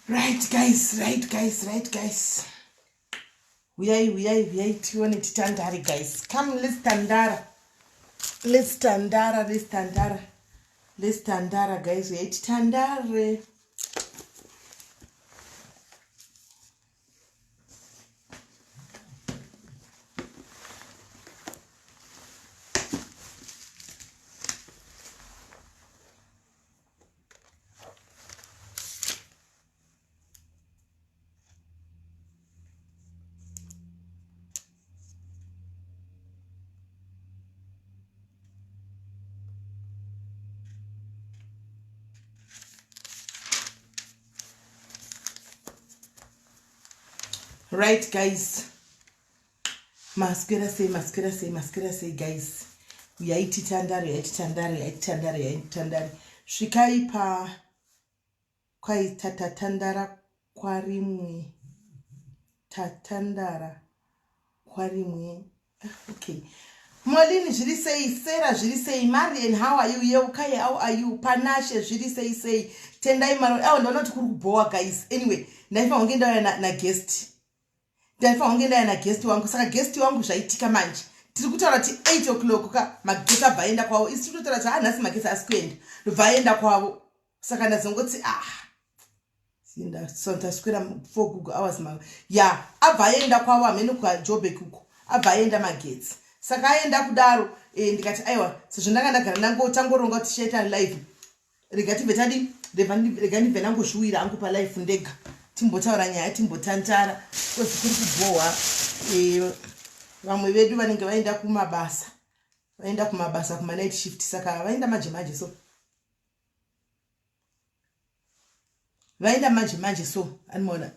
Right guys, right guys, right guys. Huyai, huyai, huyai tione titandare guys. Come let's tandara. Let's tandara, let's tandara. Let's tandara guys, huyai titandare. Right guys, maswera sei, maswera sei, maswera sei guys. Uyai titandare, uyai titandare, uyai titandare, uyai titandare. Svikai pa kwai tatatandara kwarimwe, tatandara kwarimwe. Ah, okay. Molini zviri sei, Sarah zviri sei, Marian how are you, Yeukai how are you, Panashe zviri sei sei, Tendai Maro. Awo ndaona kuti kuri kubhowa guys. Anyway, ndaifanira kunge ndauya na, na guest. Ndaifanira kunge ndauya na guest wangu. Saka guest wangu zvaitika manje. Tiri kutaura kuti 8 o'clock ka magetsi abva aenda kwavo. Isu tiri kutotaura kuti ah nhasi magetsi asi kuenda. Ndobva aenda kwavo. Saka ndazongoti ah ndaswera 4 google hours ma ya abva aenda kwavo hamene kuJoburg uko abva aenda magetsi. Saka aenda kudaro eh, ndikati aiwa sezvo ndanga ndagara ndangotangoronga kuti tichaita live rega tibve tadi rega ndibve ndangozviwira hangu palife ndega timbotaura nyaya timbotantara kozi kuri kubhohwa eh, vamwe vedu vanenge vaenda kumabasa vaenda kumabasa kumanight shift saka vaenda manje manje so vaenda manje manje so animaona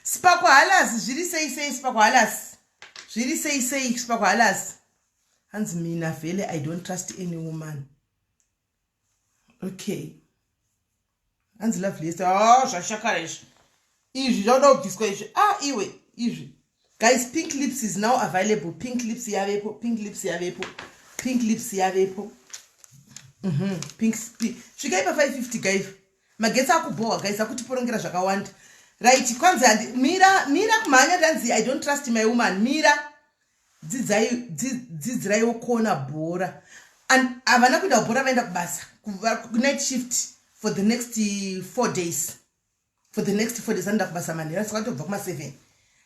spako halas zviri sei sei spako halas zviri sei sei spako halas hanzi mina vhele i don't trust any woman okay hanzi loveliest ah zvashakara izvi izvi zvauda kubviswa izvi ah iwe izvi guys pink lips is now available pink lips yavepo pink lips yavepo pink lips yavepo mm -hmm. pink svikai pa 550 guys magetsi akubhowa guys akutiporongera zvakawanda right kwanzi handi mira mira kumhanya ndanzi i don't trust my woman mira dzidzai dzidziraiwo kuona bhora and havana kuenda kubhora vaenda kubasa night shift for the next 4 days for the next 4 days anoenda kubasa manheru saka tobva kuma 7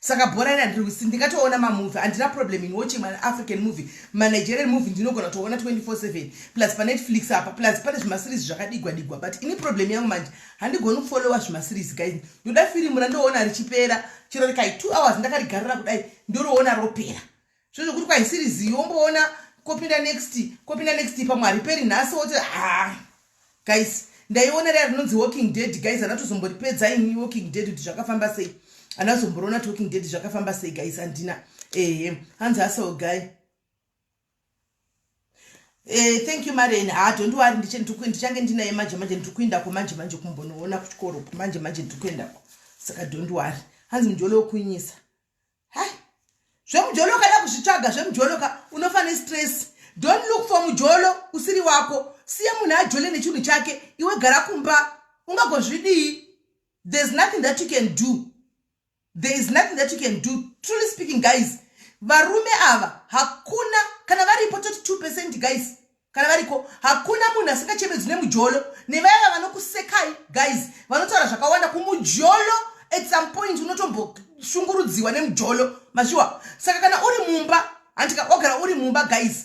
saka bhora iri handiri ndingatoona mamovie handina problem in watching ma african movie manigerian movie ndinogona kutoona 24/7 plus panetflix apa plus pane zvimaseries zvakadigwa digwa but ini problem yangu manje handigoni kufollowa zvimaseries guys ndoda firimu randoona richipera chero rikai 2 hours ndakarigarira kudai ndoriona ropera zvezvokuti kwai series yomboona kopinda next kopinda next pamwe hariperi nhasi woti ha guys ndaiona riya rinonzi walking dead guys anatozomboripedza ini walking dead kuti zvakafamba sei anazomborona kuti walking dead zvakafamba sei guys handina ehe hanzi asel guy Eh, thank you Marian. Ah, don't worry ndichange ndinaye manje manje ndiri kuendako manje manje kumbonoona kuchikoro manje manje ndiri kuendako saka don't worry hanzi mujolo wokunyisa hai zvemujolo ukada kuzvitsvaga zvemujolo ka unofa nestress don't look for mujolo usiri wako siya munhu ajole nechinhu chake iwe gara kumba ungagozvidii there's nothing that you can do there is nothing that you can do truly speaking guys varume ava hakuna kana varipo toti 2 percent guys kana variko hakuna munhu asingachemedzwi nemujolo nevaya vanokusekai guys vanotaura zvakawanda kumujolo at some point unotomboshungurudziwa nemujolo mashuwa saka kana uri mumba handika wagara uri mumba guys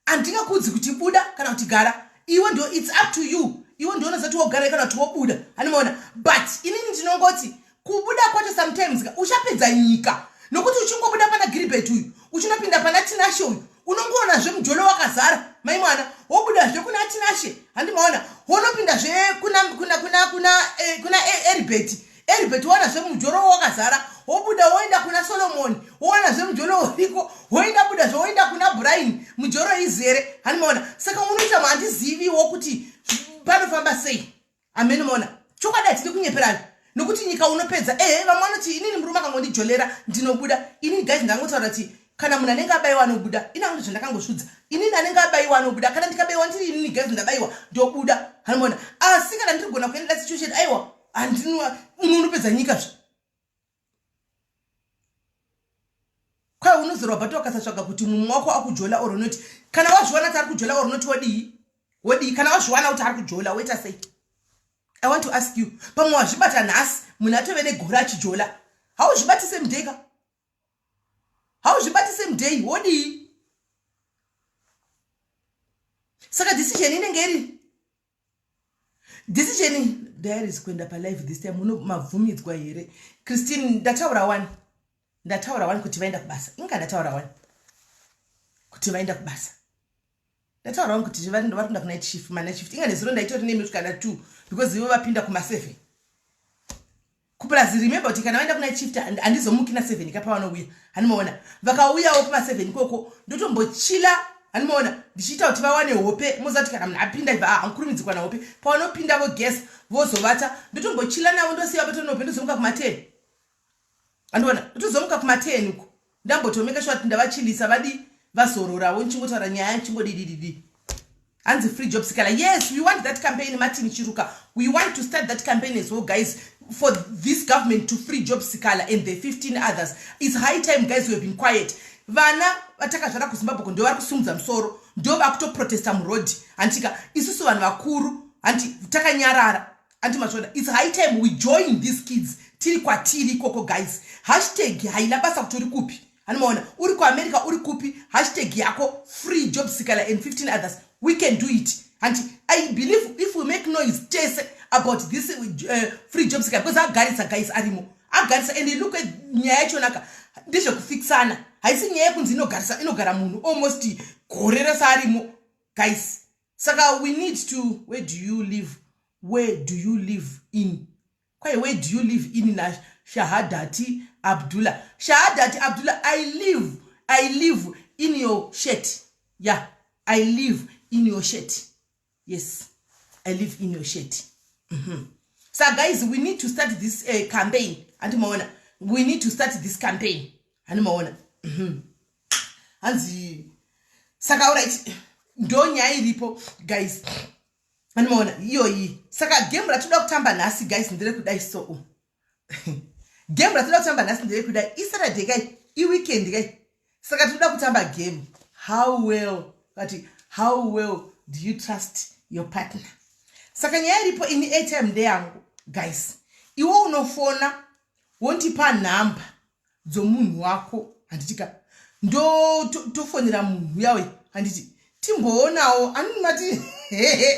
handingakuudzi kuti buda kana kuti gara iwe ndo its up to you iwe ndionoziva kuti wogara kana kuti wobuda handimaona but inini ndinongoti kubuda kwacho sometimes ka uchapedza nyika nokuti uchingobuda pana giribet uyu uchinopinda pana tinashe uyu unongoonazve mujolo wakazara mai mwana wobudazve kuna tinashe handimaona wonopindazve kuna kuna kuna kuna eh, kuna eribeti eribeti woonazve mujolo wakazara wobuda woenda kuna solomoni woonazve mujolo uriko woenda budazve woenda kuna brian mujolo izere handimaona saka unoita handiziviwo kuti panofamba sei Amen mona. Chokwadi hatidi kunyeperana. Nokuti nyika unopedza. Ehe vamwe vanoti inini murume akangondijolera ndinobuda. Inini guys ndangotaura kuti kana munhu anenge abaiwa anobuda. Ini hangu zvandakangosvudza. Inini anenge abaiwa anobuda. Kana ndikabaiwa ndiri inini guys ndabaiwa ndobuda. Hanimona. Asi kana ndiri kugona kuenda situation aiwa. Handinwa unonopedza nyika zve. Kwai unozorwa but wakasatsvaga kuti mumwe wako akujola or not. Kana wazviwana kuti ari kujola or not wodii? Wodii? Kana wazviwana kuti ari kujola woita sei? I want to ask you. Pamwe wazvibata nhasi munhu atove negore achijola. Hauzvibati same day ka? Hauzvibati same day wodii? Saka decision inenge iri decision diaries kuenda palive this time muno mabvumidzwa here Christine? Ndataura one, ndataura one kuti vaenda kubasa. Inga ndataura one kuti vaenda kubasa. Ndataura one kuti vari kuenda kunight shift, manight shift. Inga nezuro ndaitori nemi kana 2 because ivo vapinda kuma7 kupurazi. Remember kuti kana vaenda kunight shift handizomuki na7 ka pavanouya. Hanimaona vakauyawo kuma7 ikoko ndotombochila. Hanimaona ndichiita kuti vawane hope. Moziva kuti kana munhu apinda ibva hankurumidzi kuwana hope. Pavanopinda vogesa vozovata, ndotombochila navo, ndosiya vatonohope, ndozomuka kuma10. Andiona ndotozomuka kuma10 uko ndambotomeka sure kuti ndavachilisa vadi vazororawo, nchingotaura nyaya nchingodidididi. Hanzi free Job Sikhala. Yes, we want that campaign. Martin Chiruka, we want to start that campaign as well, guys, for this government to free Job Sikhala and the 15 others. It's high time, guys. We have been quiet. Vana vatakazvara kuZimbabwe ndo vari kusumudza musoro, ndo vakutoprotesta murodhi, handitika? Isusu vanhu vakuru hanti takanyarara, anti mazvona? It's high time we join these kids tiri kwatiri ikoko, guys. Hashtag haina basa kuti uri kupi. Hanimaona uri kuAmerica, uri kupi, hashtag yako free Job Sikhala and 15 others. We can do it. Hanti I believe if we make noise tese about this free Job Sikhala, because agarisa, guys, arimo agarisa. And look at nyaya yachonaka, ndezvekufikisana. Haisi nyaya yekunzi inogarisa, inogara munhu almost gore rese arimo, guys. Saka we need to, where do you live? Where do you live in? Kwai where do you live in na Shahadati Abdullah? Shahadati Abdullah, I live in your shirt. Yeah, I live in your shirt. Yes, I live in your shirt. So guys, we need to start this campaign. Handimaona we need to start this campaign. Handimaona. Hanzi saka alright, ndo nyaya iripo, guys. Handimaona iyoyi. Saka game ratinoda kutamba nhasi, guys, nderekudai. So game ratinoda kutamba nhasi nderekudai. ISaturday kai, iweekend kai. Saka tinoda kutamba game how well kati how well do you trust your partner. Saka nyaya iripo, ini airtime ndeyangu, guys. Iwe unofona wondipa nhamba dzomunhu wako, handitika? Ndo tofonera munhu yawe, handiti? Timboonawo anini mati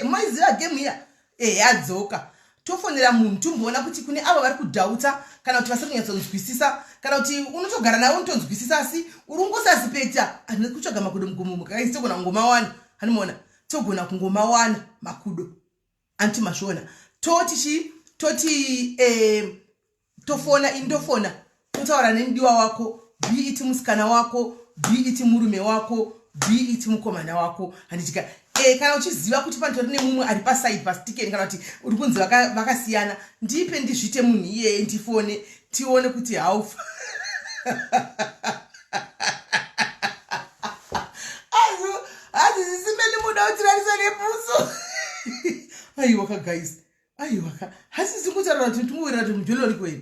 maiziva game iya e yadzoka. Tofonera munhu timboona kuti kune avo vari kudhauta kana kuti vasiri kunyatsonzwisisa, kana kuti unotogara nawe unotonzwisisa asi uri ungosuspecta. Handina kutsvaga makudo mugomo kaisi, togona kungomawana. Handimaona togona kungomawana makudo, anti mazviona? Toti chi toti tofona, ini ndofona, totaura nemudiwa wako, be it musikana wako, be it murume wako, be it mukomana wako, handitika? Kana uchiziva kuti panotori nemumwe ari paside pastikeni, kana kuti uri kunzi vakasiyana, ndipe ndizvite munhu iyeye, ndifone tione kuti haufa. Hanzi zisimeni muda kutirarisa nebuso. Aiwaka guys, aiwaka, hasisi kutaura kuti tingowirirana kuti mujolo uriko here.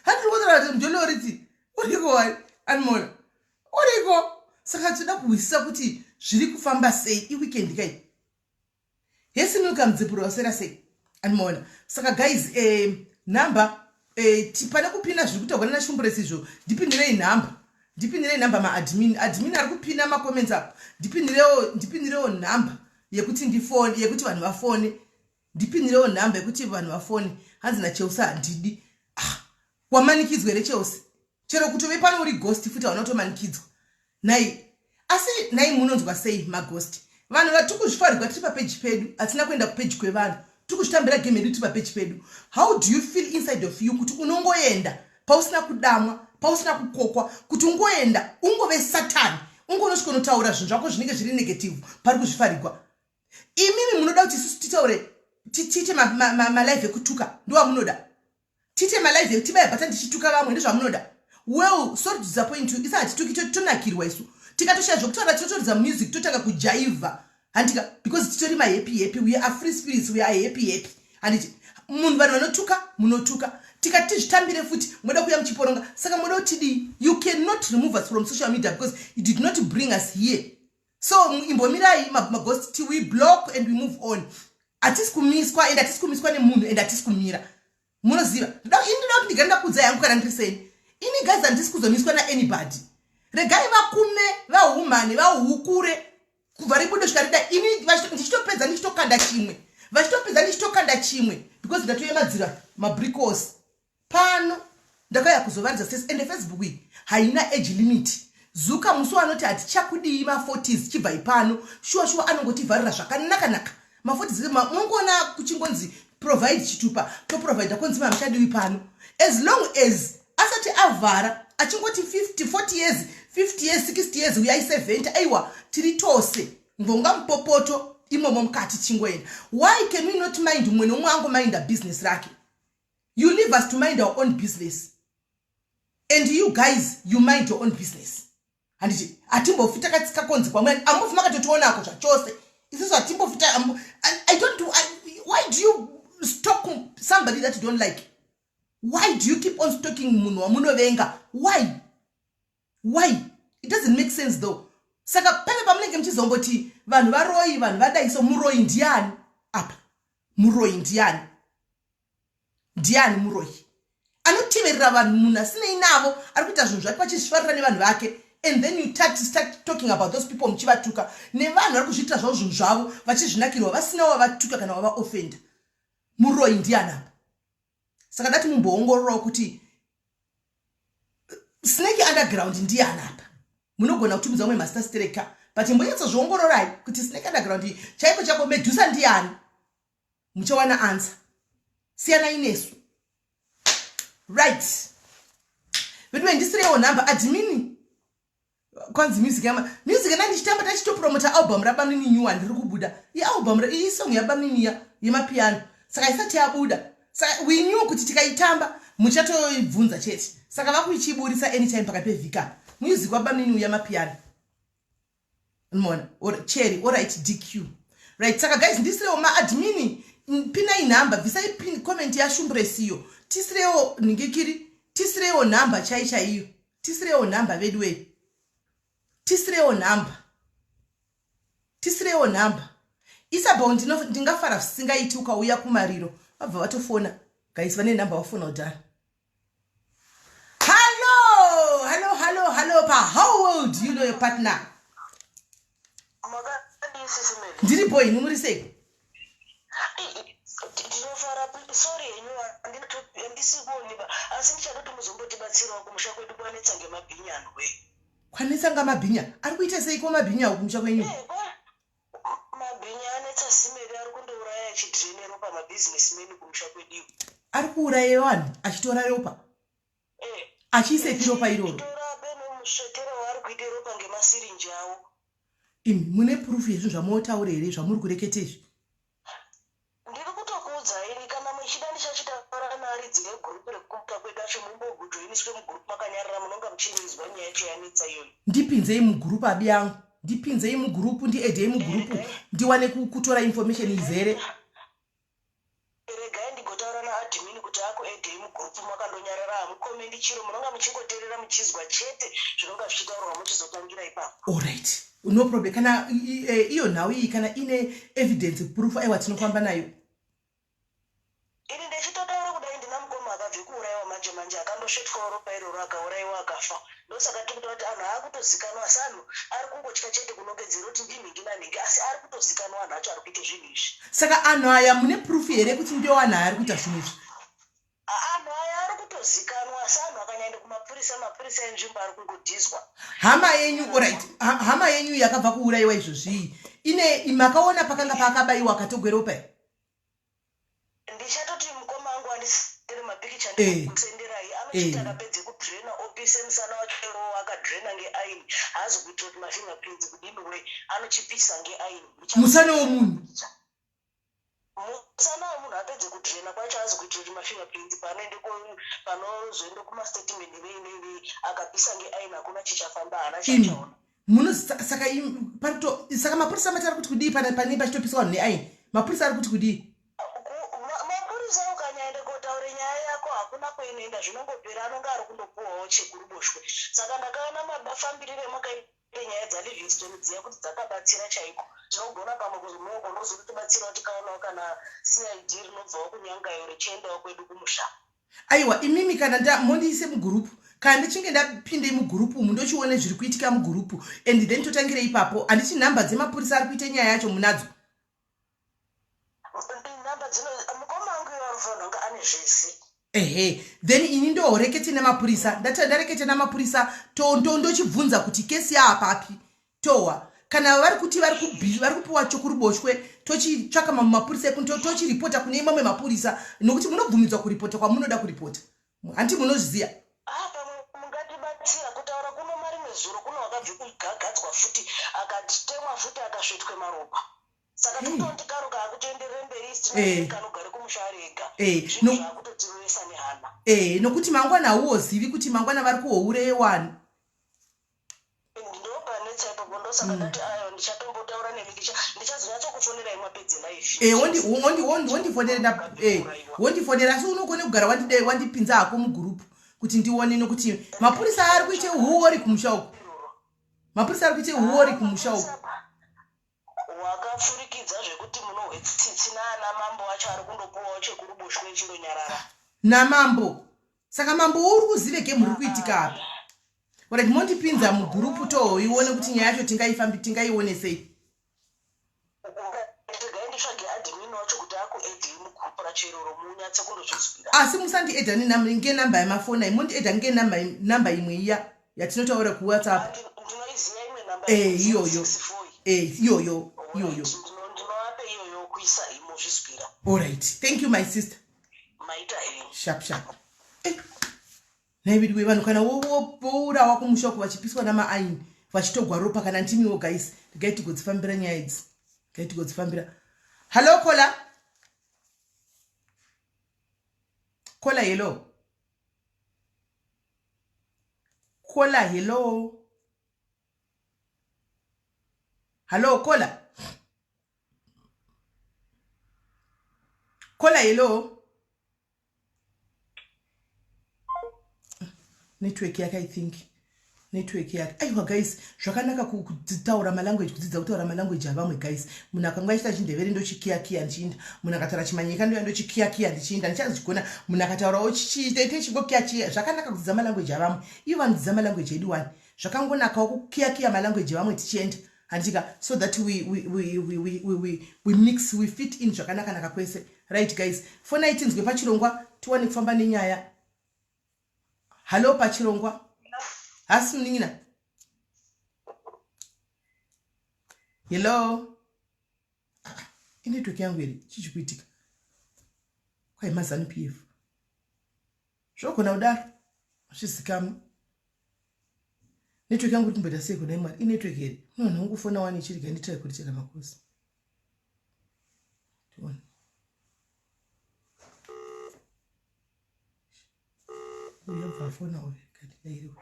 Handiri kutaura kuti mujolo uriti uriko wai, animona uriko. Saka tinoda kuhwisisa kuti zviri kufamba sei. Iweekend kai, hesinuka mudzipuro wasera sei, animaona? Saka guys, nhamba pane kupinda zviri kutaurwa nanashumburesi izvo, ndipindirei nhamba, ndipindirei nhamba. Maadmin, admin ari kupinda macomments apo, ndipindirewo, ndipindirewo nhamba yekuti ndifone, yekuti vanhu vafone. Ndipindirewo nhamba yekuti vanhu vafone. Hanzi naChelsea handidi. Ah, wamanikidzwa here, Chelsea? Chero kutove pano uri ghost futi hauna kutomanikidzwa nai. Asi nai munonzwa sei maghost? Vanhu vatiri kuzvifarirwa tiri papeji pedu, hatina kuenda kupeji kwevanhu. Tiri kuzvitambira game yedu tiri papeji pedu. How do you feel inside of you kuti unongoenda pausina kudamwa, pausina kukokwa, kuti ungoenda ungove Satani, ungonosvika unotaura zvinhu zvako zvinenge zviri negative pari kuzvifarigwa? Imimi munoda kuti isusu titaure, tiite malive ekutuka? Ndowamunoda tiite malive tibaye bhata tichituka vamwe? Ndezvamunoda? Well, sorry to disappoint you. Isa hatituki, tonakirwa isu. Tikatoshaya zvokutaura tinotoridza music, totanga kujaivha, handika? Because titori mahappy happy. We are free spirits, we are happy happy, handiti? Munhu, vanhu vanotuka, munotuka. Tikati tizvitambire futi, moda kuuya muchiporonga. Saka moda kutidii? You cannot remove us from social media because you did not bring us here. So imbomirai maghost, we block and we move on. Hatisi kumiswa and hatisi kumiswa nemunhu and hatisi kumira. Munoziva, ini ndoda kuti ndigare ndakuudza yangu kana ndiri seni. Ini guys, handisi kuzomiswa naanybody. Regai vakume, vahumane, vahukure kubva ribude svika rida. Ini ndichitopedza ndichitokanda chimwe, vachitopedza ndichitokanda chimwe, because ndatoyemadzira mabricos pano. Ndakauya kuzovaridza sesi. Ende Facebook iyi haina age limit. Zuka musi wanoti hatichakudii ma40s, chibva ipano. Shuwa shuwa anongotivharira zvakanaka-naka ma40s. Mungoona kuchingonzi provide chitupa, toprovida, konzi mamuchadiwi pano. As long as asati avhara, achingoti 50, 40 years, 50 years, 60 years, uyai 70, aiwa, tiri tose ngonga mupopoto imomo mukati chingoenda. Why can we not mind? Mumwe nomumwe angominda business rake. You leave us to mind our own business and you guys, you mind your own business. Handiti hatimbofi takatsika konzi kwamwe, ambofi makatotionako zvachose. Isusu hatimbofi. I don't do I, why do you stalk somebody that you don't like? Why do you keep on stalking munhu wamunovenga? Why? It doesn't make sense though. Saka pane pamunenge muchizomboti vanhu varoi, vanhu vadai. So muroi ndiani apa? Muroi ndiani? Ndiani muroi anoteverera vanhu? Munhu asinei navo, ari kuita zvinhu zvake vachizvifarira nevanhu vake, and then you start talking about those people, muchivatuka, nevanhu vari kuzviitira zvavo zvinhu zvavo vachizvinakirwa, vasina wavatuka kana wavaofenda. Muroi ndiani apa? Saka dati mumboongororawo kuti Snake Underground ndiani apa. Munogona kutumidza umwe master stereka, but imbonyatsozviongororai kuti Snake Underground chaiko chako Medusa ndiani. Muchawana answer. Siyanai nesu, right? Veduwe, ndisirewo nhamba admin. Kwanzi music yama music na ndichitamba, tachitopromota album raBamnini new one riri kubuda. Ialbum, isong yaBamnini ya yemapiano, saka isati yabuda. Saka we knew kuti tikaitamba muchatoibvunza chete. Saka vakuichiburisa anytime pakati pevhiki apa, music waBamnini uya mapiano. Mona or cherry. Alright, DQ, right? Saka guys, ndisirewo maadmini, pinai nhamba, bvisai pin comment yashumburesiyo, tisirewo nhingikiri, tisirewo nhamba chai chaiyo, tisirewo nhamba veduwe, tisirewo nhamba, tisirewo nhamba. Isabel, ndingafara zvisingaiti ukauya kumariro. Vabva vatofona guys, vane nhamba vafona kudhara. Hallo, hallo, hallo, hallo pa. How well do you know your partner? Makadii, Sisi Meli? Ndiri boy, muri sei? Ndinofara. Sorry henyu, handisi kuoniba, asi ndichada kuti muzombotibatsirawo kumusha kwedu. Kwanetsa ngemabhinya anhu we. Kwanetsa ngamabhinya? Ari kuita seiko mabhinya kumusha kwenyu? Mabhinya anetsa, Simeri. Ari kundouraya achidhirene ropa mabusinessmen kumusha kwedu. Ari kuuraya vanhu achitora ropa? Achiisepi ropa iroro? Tora benomusvetero waari kuite ropa ngemasirinji avo. Imi mune proof yezvinhu zvamunotaura here, zvamuri kureketa izvi? Ndiri kutokuudzai, kana muchida ndichachitaura naridzi regurupu rekumusha kwedu acho, mumbojoiniswe mugurupu makanyarara, munonga muchindoizwa nyaya yacho yanetsa iyoyo. Ndipinzei mugurupu, abi yangu, ndipinzei mugurupu, ndiedhei mugurupu, ndiwane kutora information izere. Regai ndigotaura naadmin kuti akuedhei mugurupu. Makandonyarara, hamukomendi chiro, munonga muchingoteerera muchizwa chete zvinonga zvichitaurwa, muchizotangira ipapo. Alright, no problem. Kana iyo nhau iyi kana ine evidence, proof, aiwa, tinofamba nayo. Ini ndechitotaura kudai, ndina mukoma akabve kuurayiwa manje manje, akandosvetwawo ropa iroro, akaurayiwa akafa. Ndosaka tiri kuta kuti anhu aakutozikanwa, asi anhu ari kungotya chete kunongedzera kuti ndinhingi nanhingi, asi ari kutozikanwa anhu acho ari kuita zvinhu izvi. Saka anhu aya mune proof here kuti ndio anhu aya ari kuita zvinhu izvi? Anhu aya ari kutozikanwa, asi anhu akanyaenda kumapurisa, mapurisa enzvimbo ari kungodhizwa. Hama yenyu, alright, hama yenyu yakabva kuurayiwa izvozvii, ine makaona pakanga paakabayiwa akatogweropa here? Ndichatoti mukoma angu andisendere mapikicha, ndikusenderai. Anochiti akapedze kudhirena, opise musana wacho iwowo akadhirena ngeaini, haazi kuitira kuti mafingerprints kudini we, anochipisa ngeaini. Musana womunhu? Musana wemunhu. Apedze kudhirena kwacho, haazi kuitira kuti mafingerprints panoende panozoende kumastatement nei nei nei, akapisa ngeaini, hakuna chichafamba, haana Imi chachaona. Muno saka saka mapurisa mati ari kuti kudii? Pane pachitopiswa vanhu neaini, mapurisa ari kuti kudii? Mapurisa. Ukangotaure nyaya yako hakuna kweinoenda zvinongopera anonga ari kundopuwawo chekuruboshwe. Saka ndakaona mafambirire emakaita nyaya dzaLivingstone dziya kuti dzakabatsira chaiko. Tinogona pamwe kuzomuogona kuzotibatsirawo tikaonawo kana CID rinobvawo kunyangayo richiendawo kwedu kumusha. Aiwa imimi kana nda mondiise mugurupu kana ndichinge ndapinde mugurupu umu ndochione zviri kuitika mugurupu and then totangire ipapo handiti nhamba dzemapurisa ari kuita nyaya yacho munadzo Nhamba dzino mukoma wangu iye anofanirwa kunge ane zvese. Ehe then ini ndorekete nemapurisa ndarekete namapurisa ndochibvunza kuti kesi yaapapi tohwa kana vari kuti vari kupiwa chokuruboshwe tochitsvaka mamwe mapurisa eku tochiripota kune mamwe mapurisa nokuti munobvumidzwa kuripota kwamunoda kuripota hanti munozviziva ah, pamwe mungatibatsira kutaura kuno marimwe zuro kuno wakabve kugagadzwa futi akatemwa futi akasvetwe maropa saka hey. tototi karo kaakutoenderere mberi eh. kanogare kumusha ari ega eh. zvinhu zvaakutotirovesa nehana eh, nokuti mangwana hauozivi kuti mangwana vari kuhoureewani ndopanetsa ipapo ndosaka mm. ndati ayo ndichatombotaura nemi ndichazonyatsokufonerai mapedze life eh, wondifonera eh, wondifonera asi unokone kugara wandipinza hako mugurupu kuti ndione nokuti mapurisa ari kuite huori kumusha uku mapurisa ari kuite huori kumusha uku Wakapfurikidza zvekuti munohwe tsitsi naana mambo acho ari kundopuwawo chekuruboshwe echindonyarara. Namambo. Saka mambo uri kuzive game riri kuitika apa. Alright, mondipinza mugurupu toione kuti nyaya yacho tingaifambi tingaione sei. Regai nditsvage admin wacho kuti akuedhei mugroup racho iroro munyatse kundozvizwira. Asi musandiedha ngenamba yemafoni ayi mondiedha ngenamba imwe iya. yatinotaura kuwhatsapp ndinoiziva imwe namba eh iyoyo eh iyoyo iyoyo ndinovape iyoyo kuisa imozvizwira all right thank you my sister maita henyu sharp sharp eh nhai veduwe vanhu kana vourawa kumusha uko vachipiswa namaaini vachitogwa ropa kana ndimiwo guys regai tigodzifambira nyaya idzi regai tigodzifambira hallo kola kola hello Kola, hello. Hello, Kola. Kola, hello. Network yake, I think. Network yake. Aiwa guys, zvakanaka kutaura malanguage, kudzidza kutaura malanguage avamwe guys. Munhu akanga achiita chindevere ndochikiyakiya ndichiinda. Munhu akataura chimanyika ndoya ndochikiyakiya ndichiinda. Ndichazigona. Munhu akataurawo chichiita chingokiyakiya. Zvakanaka kudzidza malanguage avamwe. Ivo vanodzidza malanguage edu wani. Zvakangonakawo kukiyakiya malanguage evamwe tichienda. Handitika so that we mix, we fit in zvakanakanaka kwese. Right guys. Fonai tinzwe pachirongwa tiwane kufamba nenyaya. Hallo pachirongwa. Hasi munin'ina. Hello. Ah, inetwork yangu here? Chii chikuitika? Kwai maZanu PF. Zvogona kudaro. Hazvizikamwi. Network yangu iri kumboita sei kudai Mwari? Inetwork here? No, ndongofona wani ichirega nditry kuritera makosi. Tione. Uyu abva afona uyu. Katidairiwe.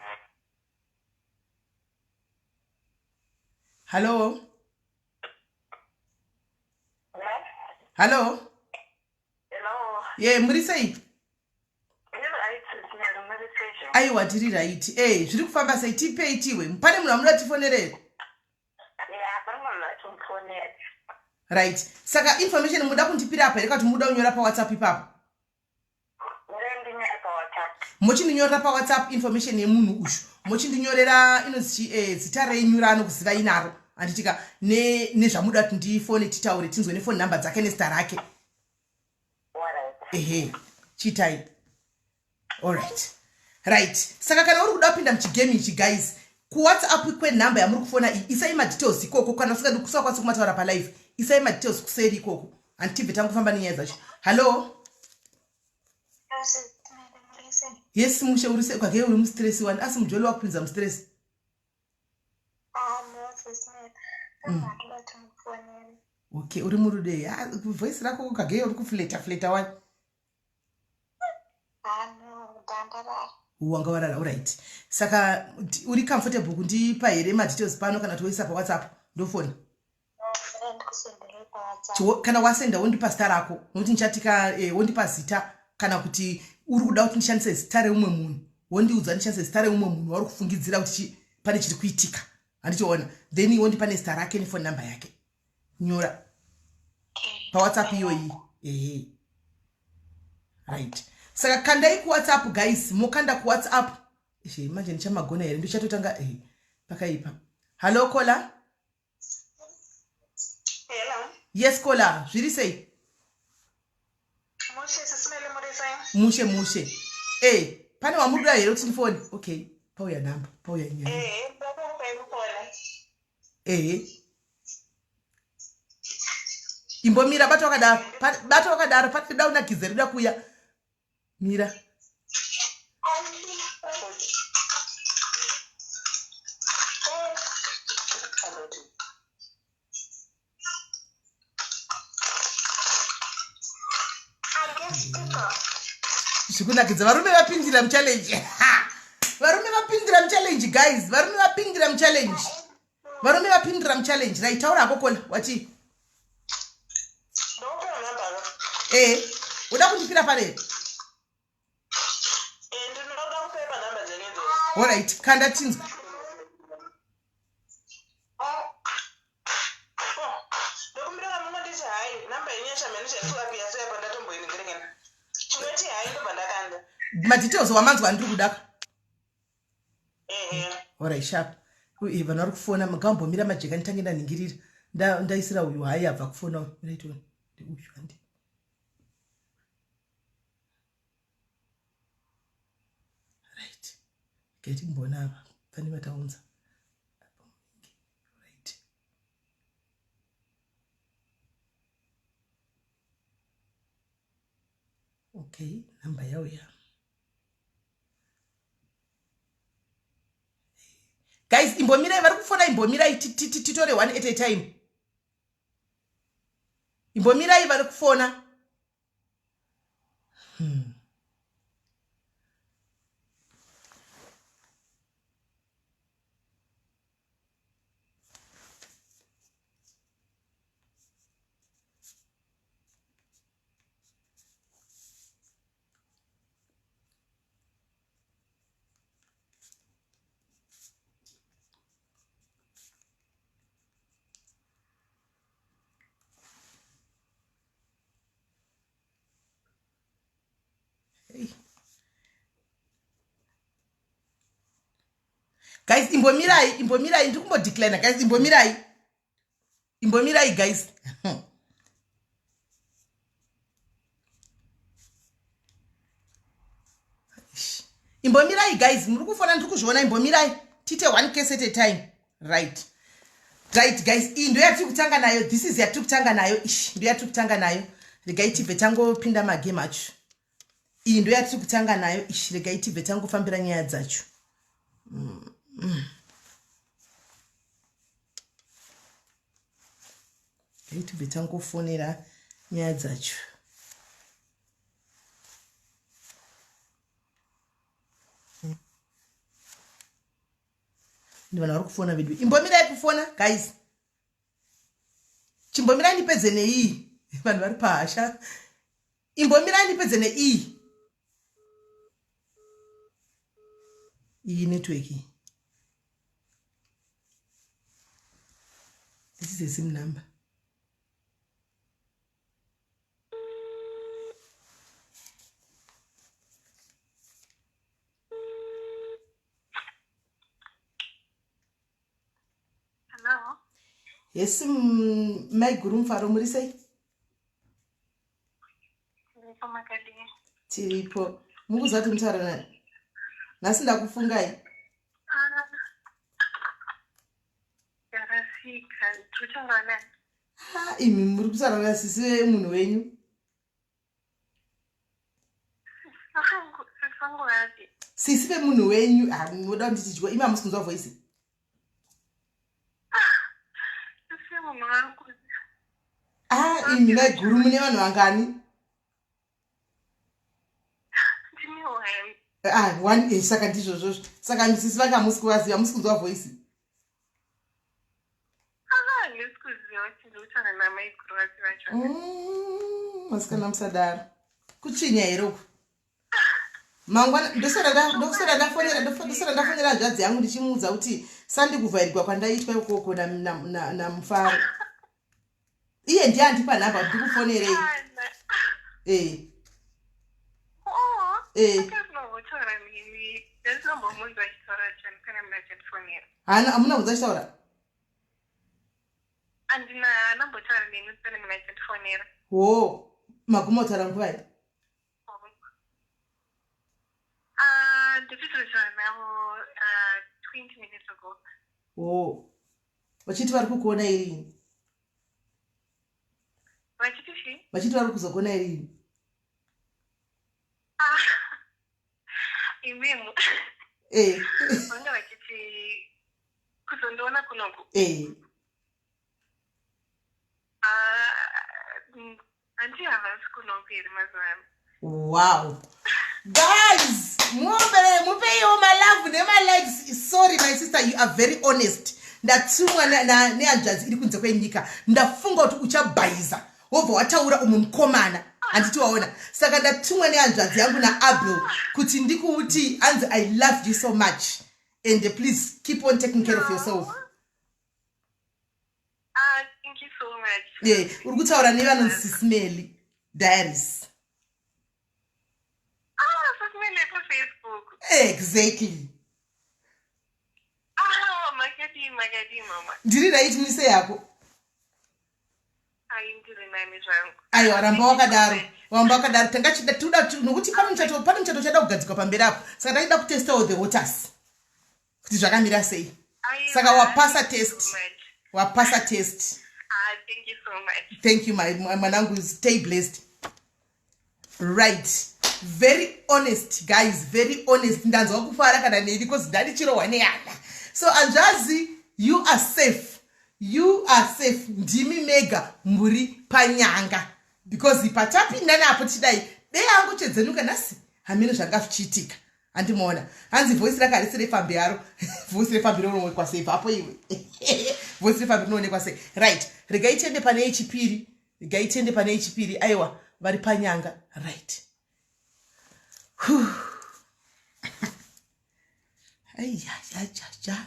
Hello. Hello. Hello. Ye, muri sei? Aiwa tiri right. Eh, zviri kufamba sei? Tipei tiwe. Pane munhu amunoda tifonere here? Right. Saka information muda kundipira apa here kana kuti muda kunyora pa WhatsApp ipapo? Mochindinyorera pa WhatsApp information yemunhu uyu. Mochindinyorera inonzi chi eh, zita renyu raanokuziva inaro. Handitika ne nezvamuda kuti ndifone titaure tinzwe nefone number dzake nezita rake. Ehe. Chiitai. Alright. Right. Saka kana uri kuda kupinda muchigame ichi guys, kuWhatsApp kwenhamba yamuri kufona iyi isai madetails ikoko kana usingadi kusakwanisa kumataura palive isai madetails kuseri ikoko handitibve tangofamba nenyaya dzacho. Hallo. Yes mushe uri sei kwake uri mustress wani asi mujolo wakupinza mustress. Okay uri murudo here? Ah, voice rako kage uri kufleta fleta wani. Wanga warara alright. Saka uri comfortable kundipa here madetails pano kana kuti woisa pawhatsapp ndofona? Kana wasenda wondipa zita rako nokuti ndichatika eh, wondipa zita Kana kuti uri kuda kuti ndishandise zita reumwe munhu, wondiudza ndishandise zita reumwe munhu wauri kufungidzira kuti pane chiri kuitika. Handitoona. Then wondipa nezita rake nefone number yake. Nyora pawhatsapp iyoyi. Ehe, right. Saka kandai kuwhatsapp guys, mokanda kuwhatsapp. Ishe, manje ndichamagona here? Ndichatotanga eh, pakaipa. Hallo caller. Hello. Yes caller, zviri sei? Mushe, sisimele muri sei? Mushe mushe. Eh, pane wamuri kuda here kuti ndifone? Okay, pauya number, pauya nyaya. Eh, ndakupai mufone. Ehe. Imbomira, bata wakadaro. Bata wakadaro, pati da unakidza rida kuya. Mira. Zvikunakidza, varume vapindira muchallenge. Varume vapindira muchallenge guys, varume vapindira muchallenge. Varume vapindira muchallenge. Right, taura hako caller, wati. Ndokupa number. Eh, uda kundipira pane? Eh, ndinoda kupepa number dzenyu idzodzo. Alright, kanda tinzwa. Ndokumbira kamungonditi hai, number yenyu yachamene chaikuapiya sei apa ndatomboiningiringena. Chinoti hai ndobva ndakanda. Madetails wamanzwa andiri kudaka. Ehe. Alright, sharp. Uye vanhu vari kufona, makambomira majeka nditange ndaningirira. Ndaisira uyu hayi abva kufona uyu. Right uyu. Uyu handi. Right. Get mbona apa. Pane vataunza. Right. Okay, namba yauya. Guys, imbomirai vari kufona, imbomirai titore one at a time. Imbomirai vari kufona. Hey. Guys, imbomirai, imbomirai, ndiri kumbodeclina guys, imbomirai. Imbomirai guys. Imbomirai guys, muri kufona ndiri kuzviona, imbomirai. Tite one case at a time. Right. Right guys, iyi ndo yatiri kutanga nayo. This is yatiri kutanga nayo. Ish, ndo yatiri kutanga nayo. Regai tibve tangopinda magame acho. Iyi ndo yatiri kutanga nayo. Ish, regai tibve tangofambira nyaya dzacho. Regai tibve tangofonera nyaya dzacho. Ndi vanhu vari kufona vedu. Imbomirai kufona guys. Chimbomirai ndipedze neiyi. Vanhu vari pahasha. Imbomirai ndipedze neiyi. Iyi network. This is a SIM number. Hello. Yes, maiguru Mufaro, muri sei? Tiripo makadii? Tiripo. Mukuziva kuti mutaura nani? Nhasi ndakufungai. Ah. Yarasika, tiri nani? Ha, imi muri kutaura nasisi vemunhu wenyu. Sisi vangu vapi? Sisi vemunhu wenyu, ah, munoda kunditi dyo, imi hamusi kunzwa voice. Sisi vemunhu wangu. Ah, imi maiguru mune vanhu vangani? Ndine one. Ah, one, saka ndizvozvozvo. Saka sisi vanga hamusi kuvaziva, hamusi kunzwa voice. Ah, handisi kuziva kuti ndiri kutaura namaiguru vapi vacho. Vasikana musadaro. Kutsvinya here uku? Mangwana ndosara ndosara ndafonera ndosara ndafonera hanzvadzi yangu ndichimuudza kuti sandi kuvhairwa kwandaitwa ikoko namufaro. Iye ndiye andipa nhamba kuti ndikufonerei. Eh. Oh, Eh. Hana amuna kunza achitaura? Andina anambotaura neni pane munhu achandifonera. Hoo, maguma kutaura nguvai? Ah, ndikutotaura navo 20 minutes ago. Hoo, vachiti vari kukuona irini? Vachiti chii? Vachiti vari kuzokuona irini? Ah, imimi. Eh. Vanga vachiti kuzondiona kunoku. Eh. Ah, hanti havasi kunoku here mazuva ano? Wow. Guys, muombere mupeiwo malove nemalikes. Sorry my sister, you are very honest. Ndatumwa nehanzvadzi iri kunze kwenyika. Ndafunga kuti uchabhaiza. Wobva wataura umwe mukomana. Handiti waona. Saka ndatumwa nehanzvadzi yangu naAbel kuti ndikuti hanzi I love you so much. And please keep on taking care of yourself. Ah, thank you so much. Yeah, uri kutaura nevanonzi Sismeli Diaries. Ah, Sismeli pa Facebook. Exactly. Ah, makadii, makadii mama. Ndiri right mise yako. Ai, ndiri nani zvangu. Aiwa, ramba wakadaro. Ramba wakadaro. Tanga chida tuda nokuti pane muchato, pane muchato uchada kugadzikwa pamberi apo. Saka taida kutestawo the waters. Kuti zvakamira sei. Saka wapasa test. Wapasa test. Ah, thank you so much. Thank you my mwanangu, stay blessed. Right. Very honest guys, very honest. Ndanzwa kufara kana neni because ndandichirohwa nehana. So anzvazi, you are safe. You are safe. Ndimi mega muri panyanga. Because patapinda napo tidai dei angu chedzenuka nhasi hameno zvanga zvichiitika. Handimuona. Hanzi voice rake harisi refambi yaro. Voice refambi rinoonekwa sei bvapo iwe. Voice refambi rinoonekwa sei. Right. Regai tiende pane yechipiri. Regai tiende pane yechipiri. Aiwa, vari panyanga. Right. Whew. Aiya, ya, ya, ya.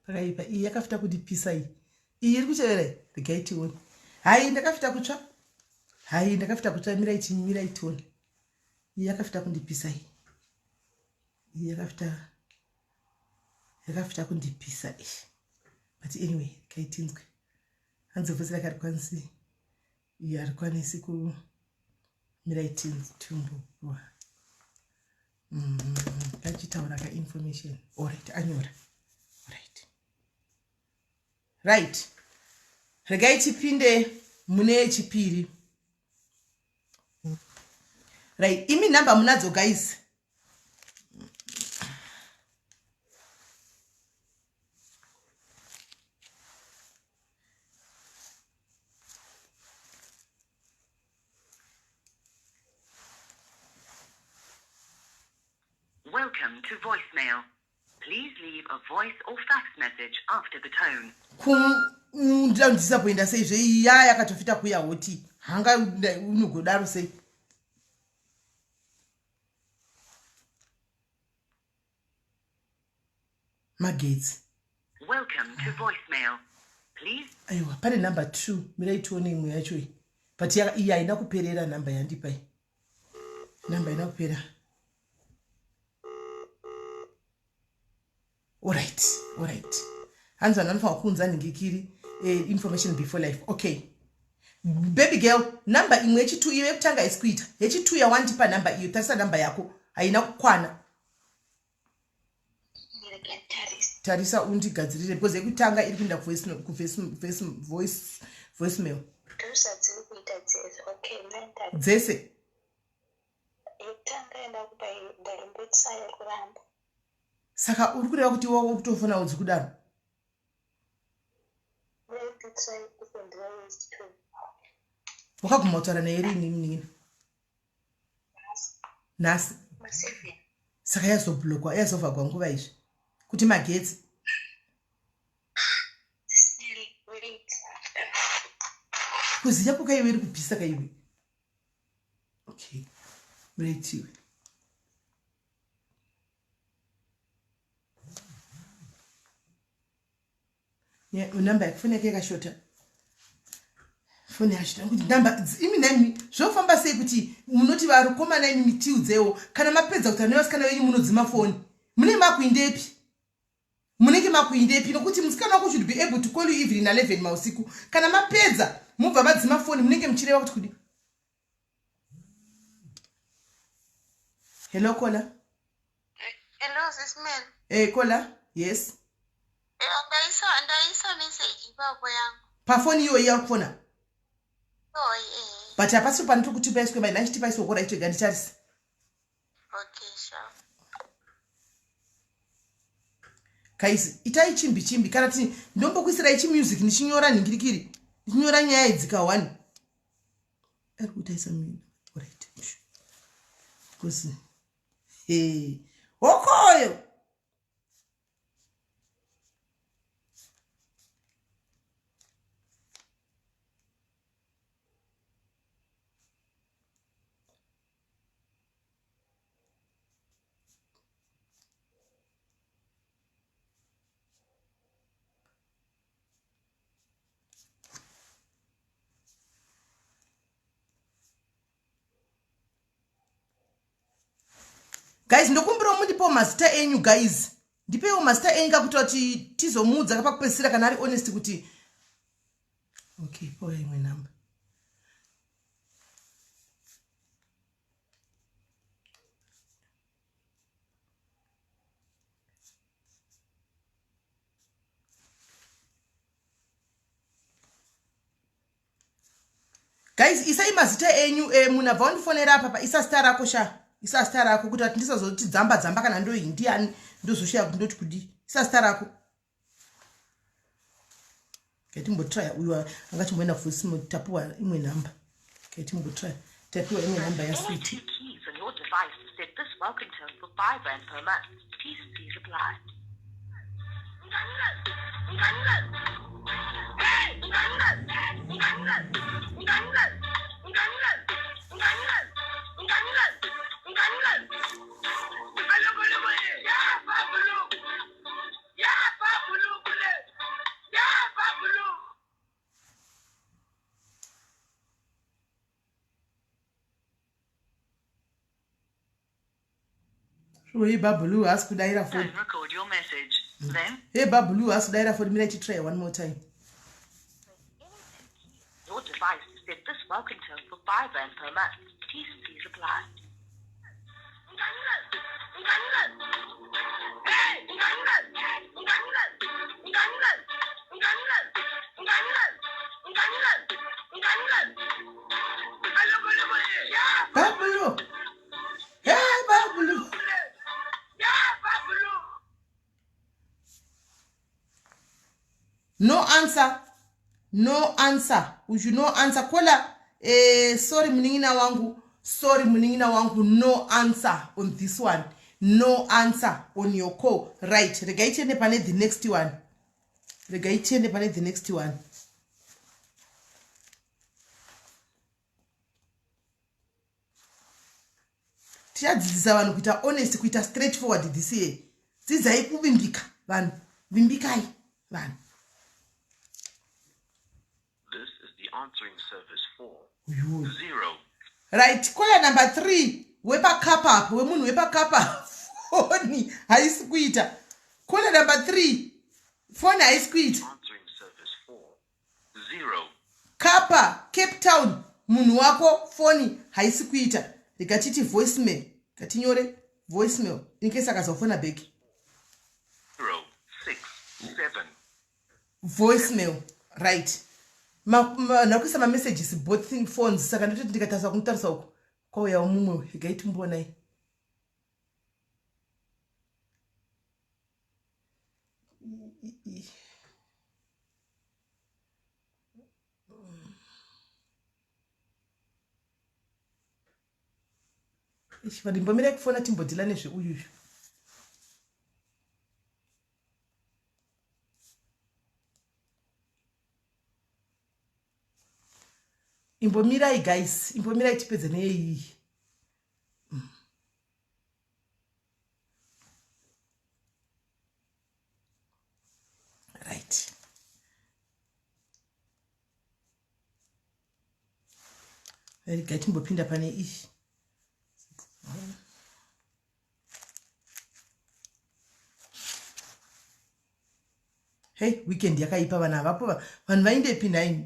Pakaipa iyi yakafita kundipisa iyi. Iyi iri kutevera iyi, regai tione. Hai, ndakafita kutsva. Hai, ndakafita kutsva, mirai mirai tione. Iyi yakafita kundipisa iyi. Iyi yakafita kundipisa iyi. But anyway, regai tinzwe. Hanzi vhesi rake harikwanisi, iyi harikwanisi ku mirai timbopuwa. Ngachitaura ka information. Alright, anyora. Alright. Right. Regai tipinde mune yechipiri. Right, imi number munadzo guys. Welcome to voicemail. Please leave a voice or fax message after the tone. Ndisappointa sei zve iya yakatofita kuya hoti hanga unogodaro sei. Magetsi. Welcome to voicemail. Please. Aiwa, pane number 2. Mirai tione imwe yacho iyi. But iyi haina kuperera number yandipa iyi. Number haina kupera. Alright, alright. Hanzi vanhu vanofanirwa kuunza nhingikiri information before life. Okay. Baby girl, number imwe yechitu iyo yekutanga haisi kuita. Yechitu yawandipa number iyo, tarisa number yako haina kukwana. Tarisa undigadzirire because yekutanga iri kuenda kuvoice mail. Dzese. Saka uri kureva kuti iwe kutofona udzi kudaro? Wakaguma kutaura naye rini munin'ina? Nhasi. Saka yazoblokwa yazovhagwa nguva izvi kuti magetsi. Kuziya kukaiwe iri kupisa kaiwe. Okay. Muretiwe. Number yake foni yake yakashota foni yacho kuti number imi nemi zvofamba sei kuti munoti varukomana imi mitiudzewo kana mapedza kuti nevasikana venyu munodzima foni mune makuindepi munenge makuindepi nokuti musikana wako should be able to call you even in 11 mausiku kana mapedza mobva madzima foni munenge muchireva kuti kudi hello kola Hello, sis man. Hey, eh, kola yes eh, ndaisa ndaisa message ipapo yangu pafoni iyoyi yauri kufona iyoyi eh. but hapasi panotiri kuti paiswe mai ndachiti paiswe kora itwega nditarise okay sure guys itai chimbi chimbi kana ti ndombokuisirai chimusic ndichinyora nhingirikiri ndichinyora nyaya idzi ka one ari kutaisa mina right because hey hokoyo Guys, ndokumbirawo mundipewo mazita enyu guys. Ndipewo mazita enyu kakuita kuti tizomuudza kapakupedzisira kana ari honest kuti okay, pauya imwe number. Guys, isai mazita enyu eh, munhu abva wandifonera apa pa isa zita rako sha isa zita rako kuti ati ndisazoti dzamba dzamba kana ndoyi ndiani ndozoshaya kuti ndoti kudii isa zita rako katimbotraya uyu angachimboenda fusi tapiwa imwe number katimbotraya tapiwa imwe number yaswiti Sure, hey Babulu, haasi kudaira foni. Hey Babulu, haasi kudaira foni. Mira try one more time. Your device set this welcome tone for 5 rand per month. T's and C's apply. Babulu. Hey Babulu. No answer. No answer. Uyu no answer. Kola eh, sorry munin'ina wangu. Sorry munin'ina wangu. No answer on this one. No answer on your call. Right. Regai tiende pane the next one. Regai tiende pane the next one. Tichadzidzisa vanhu kuita honest, kuita straight forward this year. Dzidzai kuvimbika vanhu. Vimbikai vanhu. This is the answering service for Uyuyu. 0. Right, caller number 3 wepakapa apo, wemunhu wepakapa foni haisi kuita. Caller number 3 foni haisi kuita. Answering service for 0. Wakapa Cape Town munhu wako foni haisi kuita. Rega titi voicemail. Ngatinyore voicemail in case akazofona back. 0, 6, 7. Voicemail. Right. Vanhu vakuisa mamessages both phones saka ndototi ndikatarisa kumutarisa uku kwauyawo mumwe regai timboonai. Vandimbomira kufona timbodhila nezveuyuyu. Imbomirai guys, imbomirai tipedze neiyi. Right. Rega timbopinda pane iyi. Hey, weekend yakaipa vana havapo vanhu vaindepi nhaimi?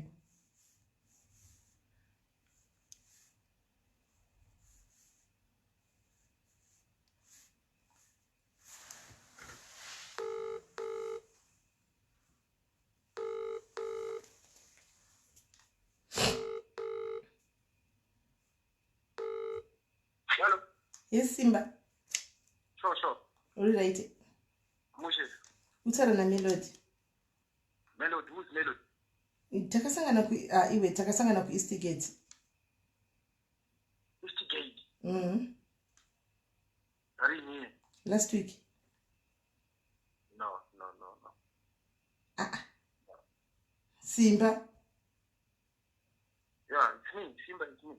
Hello. Yes, Simba. Sure, sure. Uri right. Mushe. Utsara na Melody. Melody, who's Melody? Takasangana ku ah, iwe takasangana ku Eastgate. Eastgate. Rini? Last week. No, no, no, no. Ah. ah. Simba. Yeah, it's me. Simba, it's me.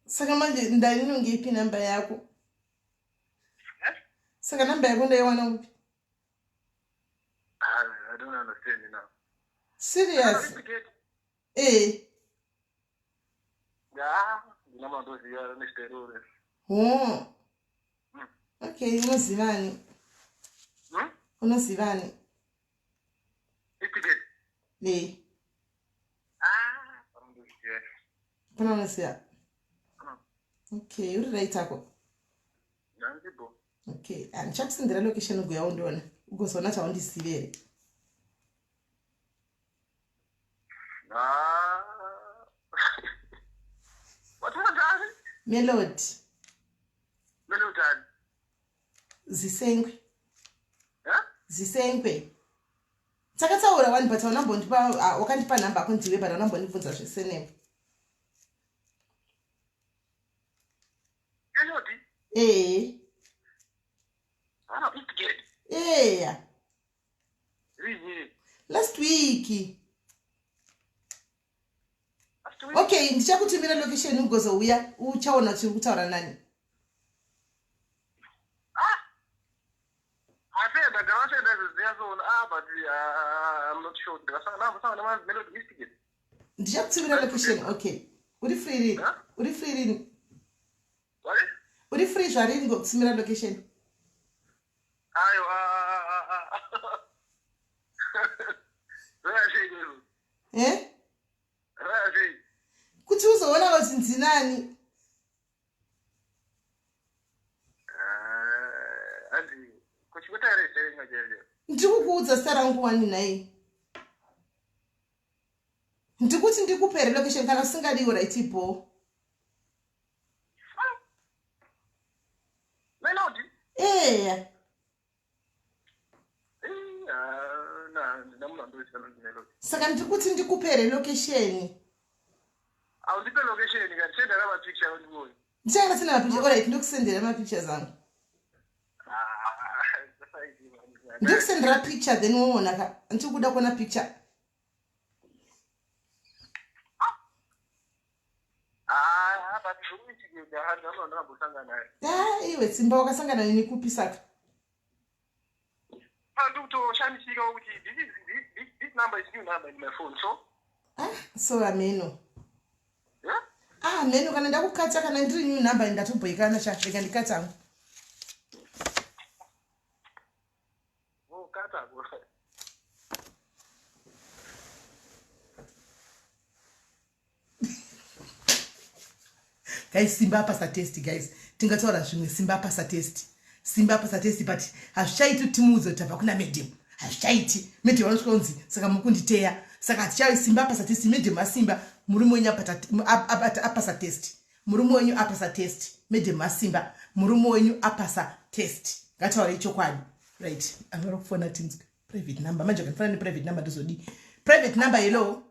Saka manje ndainonge ipi namba yako? Eh? Saka namba yako ndaiwana kupi? I, I don't understand you now. Serious? Eh. Yeah, ndinamatoziva nezviterore. Oh. Okay, unozivani? Unozivani? Iticket. Eh. Ah, undoziva. Pana unoziva? Okay, uri right ako? Ndandibo. Okay, handichakusendera location ugoya undiona. Ugozoona chaundizive here. Ah. What was that? Melody. Melody. Zisengwe. Yeah? Zisengwe. Takataura wani but haunambondipa ah, wakandipa nhamba ako ndiwe but haunambondibvunza zvesename. Melody. Eh. Ah, Eastgate. Eya. Rini. Last week. Last week. Okay, ndichakutumira location ugozouya uchaona kuti uri kutaura nani. Ah. I said that I said that is so ah, but I'm not sure. Ndakasangana Melody Eastgate. Ndichakutumira location. Okay. Uri free rini? Huh? Uri free rini? What? Uri free zvarini ngokutumira location? Ayo, ah, ah, ah, ah. Raya Eh? sei. Kuti uzoona kuti ndinani? Ah, andi kuchikutaura zita renyu chairo. Ndiri kukuudza zita rangu wani nhai. Ndikuti ndikupe here location kana usingadiwo right bho. Melody. Eya. Eh, ah, na ndina munhu andoziva anonzi Melody. Saka ndiri kuti ndikupe here location. Haundipe location ka sendera mapicture undione. Ndichanga sina mapicture. Alright, ndokusendera mapictures angu. Ah, Ndokusendera picture then woona ka. Ndiri kuda kuona picture. Ah, but zvikuitika handina munhu andakambosangana naye. Ah, iwe Simba wakasangana neni kupi saka? Ndikutoshamisika kuti this is this, this, this number is new number in my phone so Ah, so ameno. yeah? Ah, ameno kana ndakukata kana ndiri new number ndatobhoikana cha rega ndikata hangu. Oh, kata ko. Guys, Simba apasa test guys. Tingataura zvimwe, Simba apasa test. Simba apasa test but hazvichaiti kuti timuudze kuti tabva kuna madam. Hazvichaiti. Madam vanosvika kunzi saka mukunditeya. Saka hatichai Simba apasa test, madam asimba, murume wenyu apasa test. Murume wenyu apasa test. Madam asimba, murume wenyu apasa test. Ngataurei chokwadi. Right. Anoda kufona tinzwe. Private number. Manje kanifana ne private number ndozodii? Private number, hello.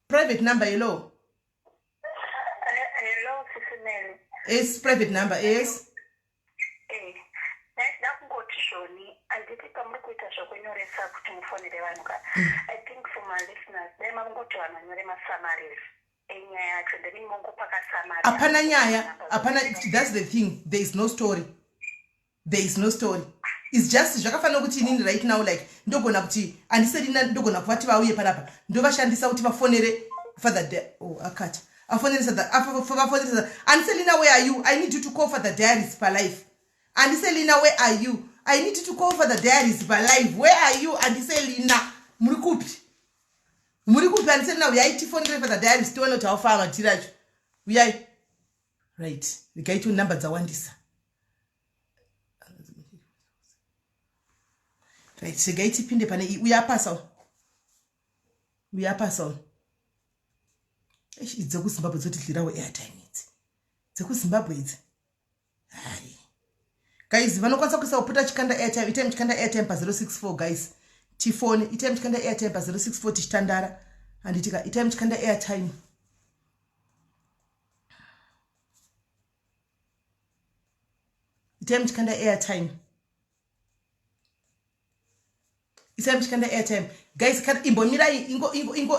Private number, hello. Hello, Sisi Mary. Yes, private number, yes. Eh, ndaida kungoti zvoni handiti pamuri kuita zvokunyoresa kuti mufonere vanhu ka. I think for my listeners dai makungoti vanhu vanyore masummaries enyaya yacho, then mongopa kasummary. Hapana nyaya, hapana. That's the thing, there is no story, there is no story. It's just zvakafanira kuti inini right now, like, ndogona kuti andiselina, ndogona kuvati vauye panapa, ndovashandisa kuti vafonere Father. Oh, akati afonere, vafonere Andiselina. Where are you? I need you to call Father Diaries palive. Andiselina, where are you? I need you to call Father Diaries palive. Where are you, Andiselina? Muri kupi? Muri kupi, Andiselina? Uyai tifonere Father Diaries, tione kuti haufaa matiri acho. Uyai. Right, regai tione, namba dzawandisa. Right, regai tipinde pane iyi. Uya apasa, uya apasa. Idzi dzekuZimbabwe dzotidyirawo airtime, idzi dzekuZimbabwe idzi. Hai guys, vanokwanisa kuisa kupota chikanda airtime. Itai muchikanda airtime pa064, guys, tifone. Itai muchikanda airtime pa064 tichitandara, handitika? Itai muchikanda airtime. Itai muchikanda airtime. Isai muchikanda airtime, guys. Kana imbomirai,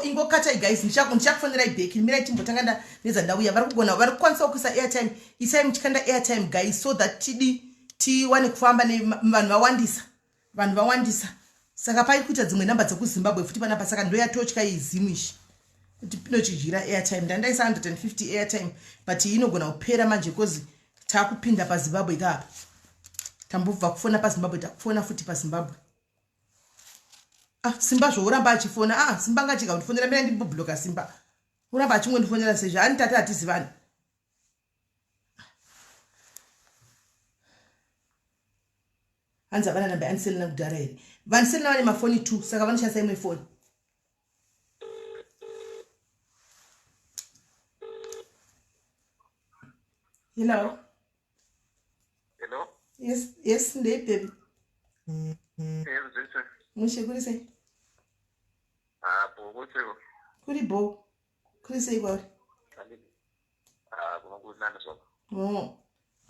ingokatai guys, ndichakufonerai back. Mirai timbotanga nedzandauya. Vari kugona, vari kukwanisawo kuisa airtime. Isai muchikanda airtime, guys, so that tidi tiwane kufamba nevanhu vawandisa. Vanhu vawandisa, saka pai kuita dzimwe namba dzekuZimbabwe futi panapa. Saka ndoyatotya izimu ishi kuti pinochidyira airtime. Ndandaisa 150 airtime, but inogona kupera manje because taakupinda paZimbabwe ikapa. Tambobva kufona paZimbabwe, takufona futi paZimbabwe. Ah, Simba zvouramba achifona. Ah, Simba ngachika kundifonera. Mira ndimbobloka Simba, uramba achingondifonera sezvo ani tati hatizivani. Hanzi havana namba yaAndiselina kudhara here? VaAndiselina vane mafoni 2, saka vanoshandisa imwe foni. Hello. Hello. Yes, ndei baby. Yes, Jason. Mushe, kuri sei? Ah, bo kutseko. Kuri bo, kuri sei kwauri? Ah, kunokunani zvako. Oh,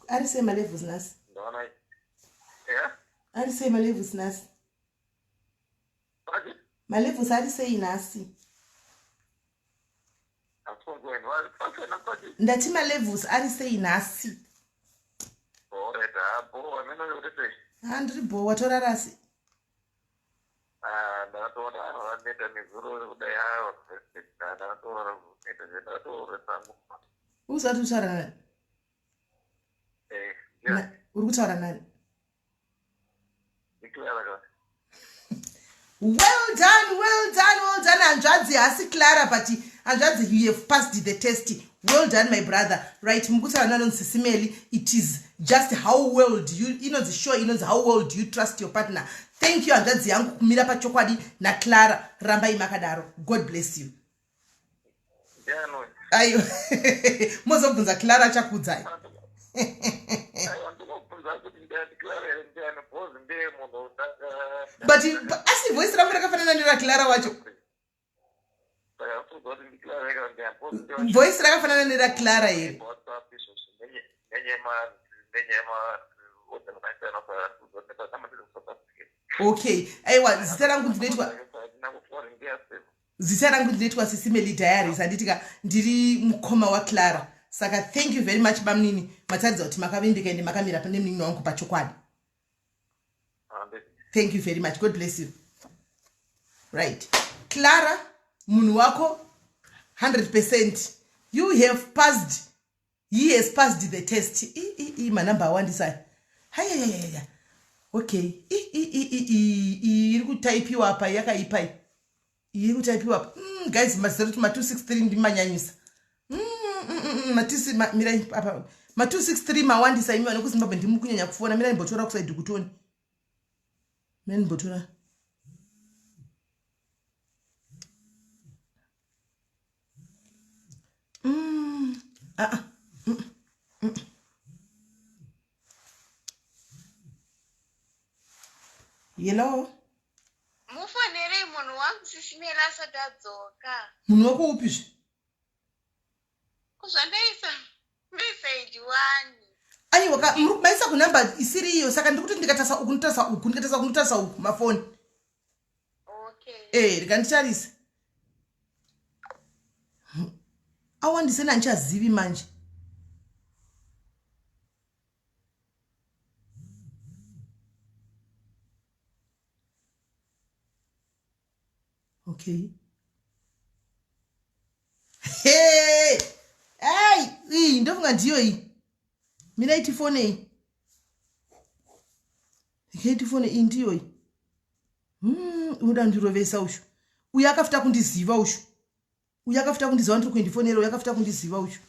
ari sei malevels nhasi? Ndaona. Yeah? Ari sei malevels nhasi? Pati? Malevels ari sei nhasi? Afungweni. Wa pati. Ndati malevels ari sei nhasi? Alright, ah, bo, amene uri sei? Ha, ndiri bo. Watorarasi? Ah, ndakatoona vaneta nezuro kudai, ah, ndakatoona neta, ndakatoona sangu. Usati kutaura nani? Eh, yeah. Uri kutaura nani? Ndiclara ka. Well done, well done, well done, hanzvadzi. Hasi Clara, but hanzvadzi, you have passed the test. Well done, my brother. Right, mukutaura nanonzi Sisimeli. It is just how well do you, inonzi sure, inonzi how well do you trust your partner. Thank you, hanzvadzi yangu, kumira pachokwadi naClara. Rambai makadaro. God bless you. Ndiani? Aiwa, mozobvunza Clara, achakuudzai. Aiwa, ndinobvunza kuti ndiani Clara here, ndiani boss, ndiye munhu ndanga. But asi voice rangu rakafanana neraClara wacho. Saka ndikubvunza kuti ndiClara here kana ndiani boss, ndiye wacho. Voice rakafanana neraClara here? WhatsApp izvozvo nenyema organizer. Okay, aiwa, zita rangu ndinoitwa, zita rangu ndinoitwa Sisimeli Diaries, handitika? Ndiri mukoma waClara. Saka thank you very much, bamunini. Mataridza kuti makavimbika ende makamira pane munin'ina wangu pachokwadi. Thank you very much, God bless you. Right, Clara, munhu wako 100%, you have passed, he has passed the test. I manamba awandisa. Hayayayaya, okay, iri kutaipiwa apa, yakaipai, iri kutaipiwa apa. Guys, mazero ma 263 ndimanyanyisa. Matisi mirai apa. Ma 263 mawandisa imi vane kuZimbabwe ndimi kunyanya kufona. Mirai ndimbotora kusaidi kutoni. Mirai ndimbotora. Ah, ah. Hello. Mufonerei munhu wangu sisimela asati adzoka. Munhu wako upizve? Kuzvandaisa message wani. Aiwa ka muri kumaisa kunumber isiri iyo saka ndiri kuti ndikatarisa uku ndotarisa uku ndikatarisa uku ndotarisa uku mafoni. Okay. Eh, rega nditarise. Awandise nandichazivi manje. Okay. Hey! Hey! Iyi ndofunga ndiyo iyi. Mina itifone iyi. Regai tifone iyi ndiyo iyi. Unoda ndirovesa ushu. Uyu akafuta kundiziva ushu. Uyu akafuta kundiziva ndiri kuindifonera uyu akafuta kundiziva ushu.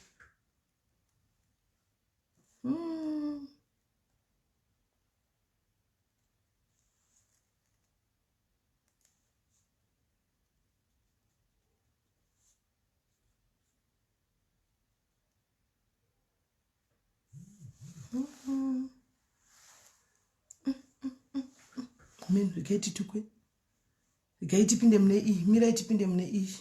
Amen. Regai titukwe. Regai tipinde mune iyi. Mirai tipinde mune iyi.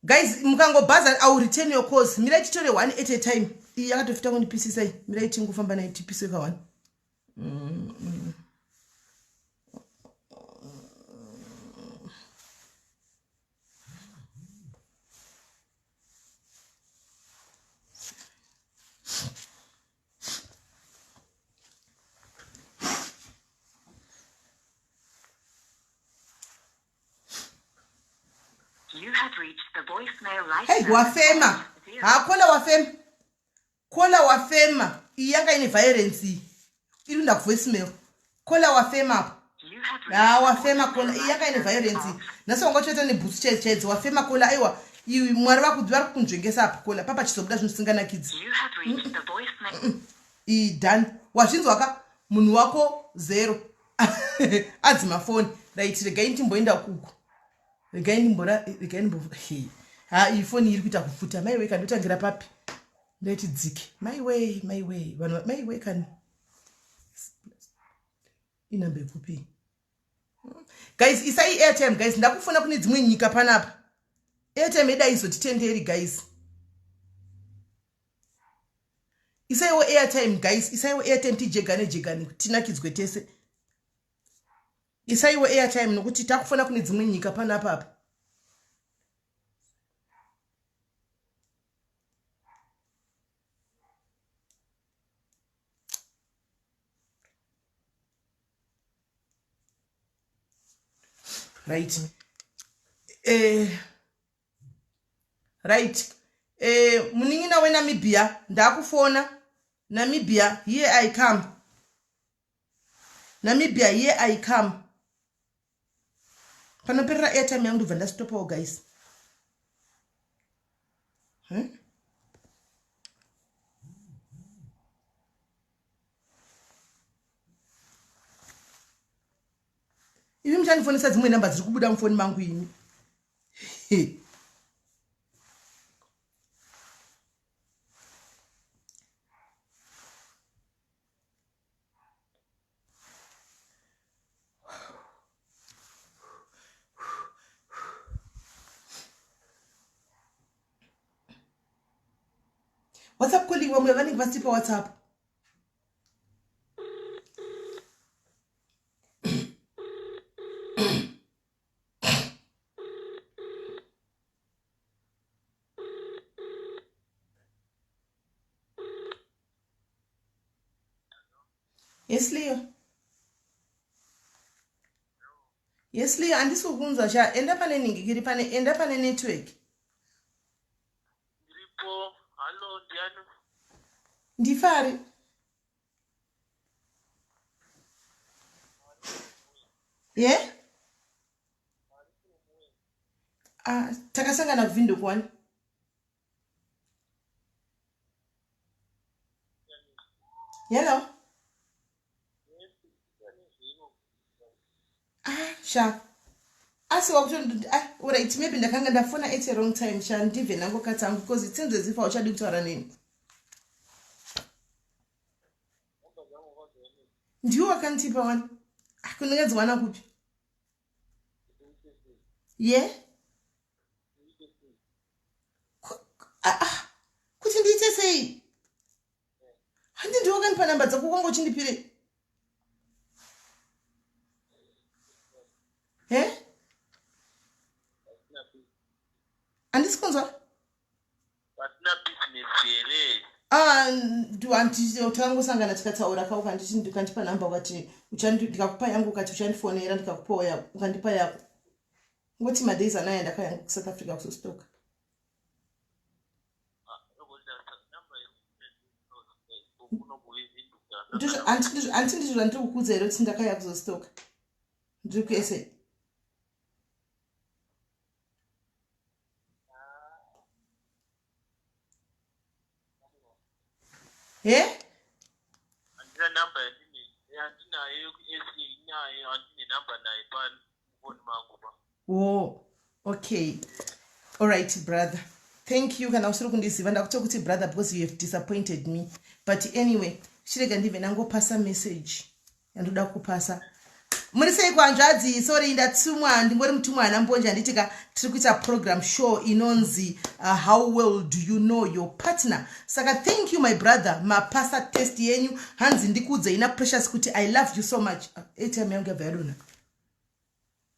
Guys, mukangobhaza I will return your calls. Mirai titore one at a time. Iyi yakatofita kundipisisa iyi. Mirai tingofamba nayo tipiswe ka one. You have reached the voicemail license. Hey, wafema. Ha, kola wafema. Kola wafema. Iyi yanga ine violence iyi. Iri kuenda kuvoicemail. Kola wafema apa. Ha, wafema kola. Iyi yanga ine violence iyi. Nhasi wanga uchiita nebhutsu chaidzo chaidzo. Wafema kola. Aiwa, iwi Mwari vari kukunzvengesa apa kola. Papa chizobuda zvinhu zvisinganakidzi. Iyi done. Wazvinzwa ka? Munhu wako zero. Adzima foni. Right, regai ndimboenda kuku. Regai ndimbora, regai ndimbo. Hey. Ha, iyi foni iri kuita kufuta. Maiwe kandotangira papi? Ndaiti dzike. Maiwe, maiwe. Vanhu maiwe kani. Inamba yekupi? Guys, isai airtime guys. Ndakufona kune dzimwe nyika panapa. Airtime yedu aizotitenderi guys. Isaiwo airtime guys. Isaiwo airtime tijegane jegane tinakidzwe tese. Isaiwo airtime nokuti takufona kune dzimwe nyika panapa apa. Right. Right. Munin'ina weNamibia ndakufona. Namibia, here I come. Namibia, here I come. Panoperera airtime yangu ndobva ndastopawo guys. Imi muchandifonesa dzimwe namba dziri kubuda mufoni mangu imi. WhatsApp calling vamwe vanenge vasipa WhatsApp. Yes, Leo. Yes, Leo, handisi kukunzwa cha. Enda pane ningikiri pane, enda pane network. Ndiripo. Hallo, ndiani? Ndifari. Ye? Yeah? Ah, takasangana kuVindhoek one. Hello. Ah, sha. Asi wakuto ah, alright, maybe ndakanga ndafona at a wrong time sha ndibve ndangokatsa hangu because it seems as if hauchadi kutaura neni. Ndiwo wakandipa wani. Ah, kundingadziwana kupi? Ye? Yeah? Ah, ah, kuti ndiite sei? Handi ndiwo wakandipa namba dzako kwanga uchindipirei? He? Handisi kunzwa? Pasina business here? Ah, takangosangana tikataura ka ukanditi ukandipa nhamba ukati ndikakupa yangu ukati uchandifonera ndikakupawo yako ukandipa yako ngoti madays anaya ndakauya kusouth africa kuzostoka anti ndizvo zvandiri kukuudza here kuti ndakauya kuzostoka ndiri kusa. He? Handina number yandine yandinayo yekuSA inayo handine number naye pafoni mangu pa. Oh, okay. All right, brother. Thank you kana usiri kundiziva ndakutokuti brother because you have disappointed me. But anyway, chirega ndibve ndangopasa message. Yandoda kupasa. Muri sei kwanzvadzi? Sorry ndatsumwa, ndingori mutumwa ana mbonje handiti ka tiri kuita program show inonzi how well do you know your partner. Saka thank you my brother, mapasa test yenyu hanzi ndikuudze ina Precious kuti I love you so much. ATM yangu yabva yadonha.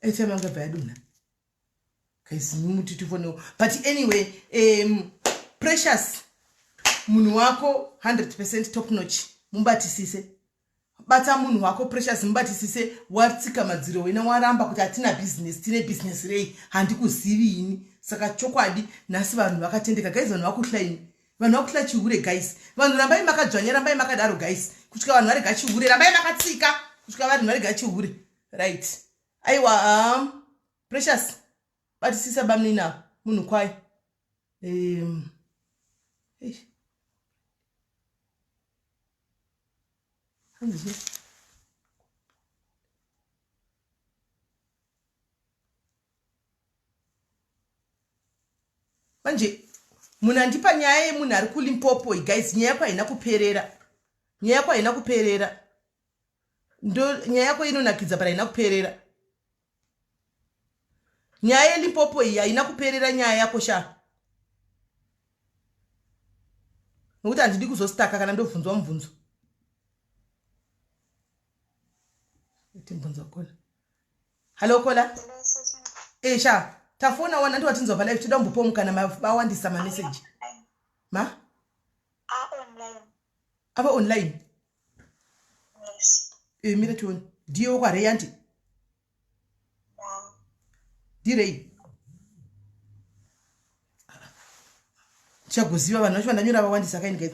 ATM yangu yabva yadonha. Guys, muti tifonewo. But anyway, Precious munhu wako 100% top notch, mubatisise. Bata munhu wako Precious, mubatisise. Watsika madziro wena, waramba kuti hatina business, tine business rei, handikuzivi ini. Saka chokwadi nhasi vanhu vakatendeka guys, vanhu vakuhla ini, vanhu vakuhla chihure guys. Vanhu rambai makadzvanya, rambai makadaro guys, kusvika vanhu varega chihure, rambai makatsika kusvika vanhu varega chihure. Right, aiwa Precious batisisa bamnina munhu kwai. Hanzi manje munhu andipa nyaya yemunhu ari kuLimpopo guys, nyaya yako haina kuperera, nyaya yako haina kuperera, ndo nyaya yako inonakidza but haina kuperera. Nyaya yeLimpopo iyi haina kuperera nyaya yako sha, nokuti handidi kuzostaka kana ndobvunzwa mubvunzo. Timbvunza kola. Hallo kola. E sha, tafona wana ndi watinzwa palive, toda kumbopawo mukana vawandisa mameseji ma ava online. E mira tione, ndiye wokwarei anti ndirei tichagoziva vanhu vacho vandanyora vawandisa kaini guys.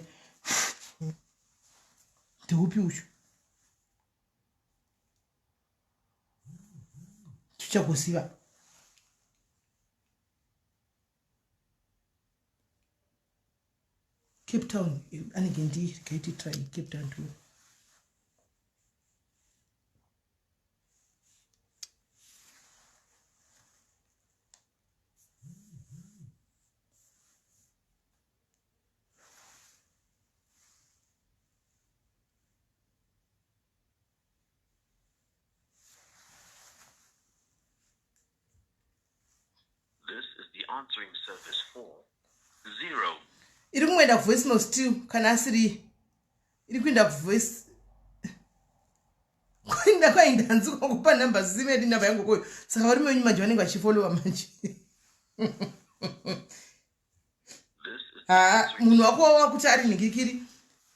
Ndeupi uchu tichagoziva? Cape Town anenge ndi regai try Cape Town too. This is the answering service for 0. Iri kungoenda kuvoice mail still kana asiri iri kuenda kuvoice kuenda kwaindanzi kwangupa namba zimedi namba yangu koyo. Saka varume venyu manje vanenge vachifollowa manje. Haa, munhu wako wakuti ari nhingirikiri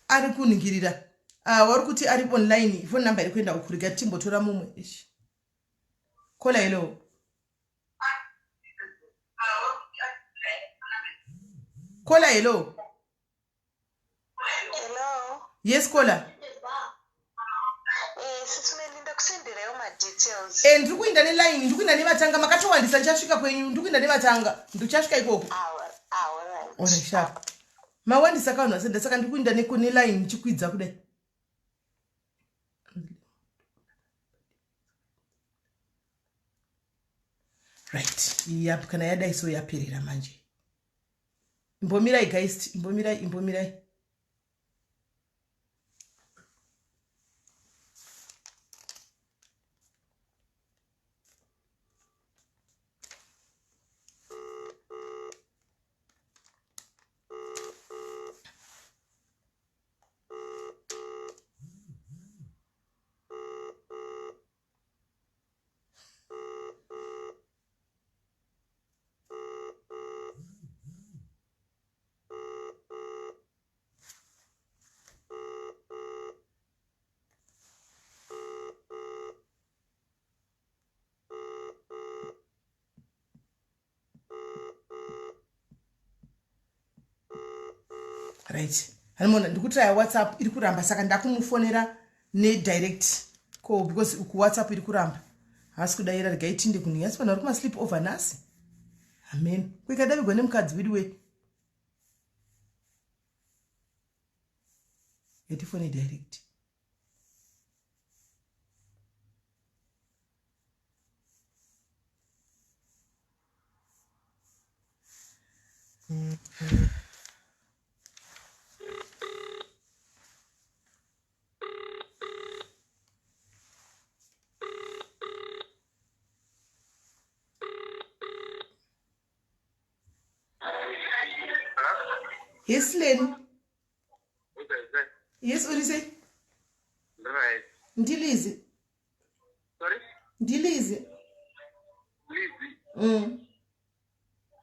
ari kunhingirira. Ah, wari kuti ari online, phone number iri kuenda kukurega timbotora mumwe. Ish. Kola, hello. Kola, hello. Hello. Yes, Kola. Sisi Melinda, kusenderewo madetails. E ndiri kuinda nelaini, ndiri kuinda nevatanga, makatowandisa, ndichasvika kwenyu, ndiri kuinda nevatanga, ndichasvika ikoko. Alright, sharp. Mawandisa ka vanhu vasenda, saka ndiri kuinda nelaini ndichikwidza kudai. Right, yap, kana yadai so yaperera manje. Imbomirai guys, imbomirai, imbomirai. Right, hanimona ndikutraya WhatsApp iri kuramba, saka ndakumufonera nedirect call because uku WhatsApp iri kuramba, haasi kudaira. Regai tinde kunhu yasi vanhu vari kumasleep over nhasi. Amen. Kuikadavigwa nemukadzi wedu we yatifone direct. Yes, Len. Yes, uri sei? Right. Ndilizi. Sorry? Ndilizi. Lizzy.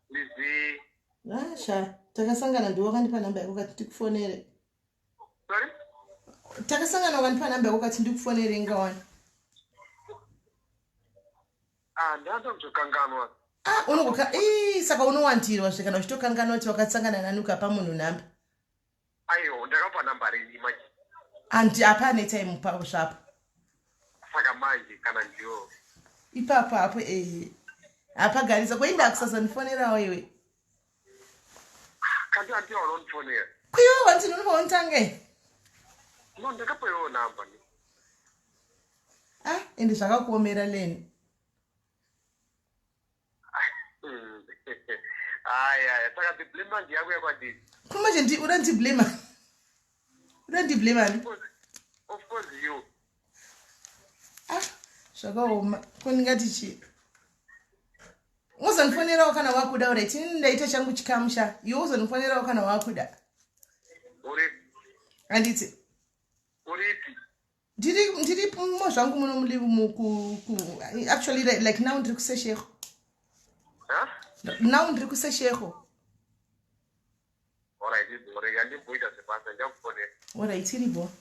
Lizzy. Asha, takasangana ndiwe wakandipa namba yako kati ndikufonere. Sorry? Takasangana wakandipa namba yako kati ndikufonere ingawana. Ah, ndatozokanganwa. Ah, unogoka ii saka unowandirwa zve kana uchitokanganwa kuti wakasangana nani ukapa munhu namba. Aiyo, ndakapa namba rini manje? Anti hapana time papo zvapo. Saka manje kana ndiyo. Ipapo hapo eh. Hapagarisa kuenda kusazondifonerawo iwe. Kanti anti wanondifonera. Kuiwe wanti unofa untange. No, ndakapa iwewo namba. Ah, ende zvakakuomera Leni. Aya, aya, saka the blame manje yakuya kwandiri. Kumanje ndi unandiblame. Unandiblame ani? Of course you. Ah, zvakaoma. Ko ndingati chii? Uzondifonerawo kana wakuda uri. Ini ndaita changu chikamu sha. Iwe uzondifonerawo kana wakuda. Uri Anditi. Uripi? Ndiri mo zvangu muno muli mu ku ku actually like now ndiri kuSeshego. Huh? Now ndiri kuSeshego. Alright, rega ndimboita zvebasa, ndichakufonera. Alright, iripo.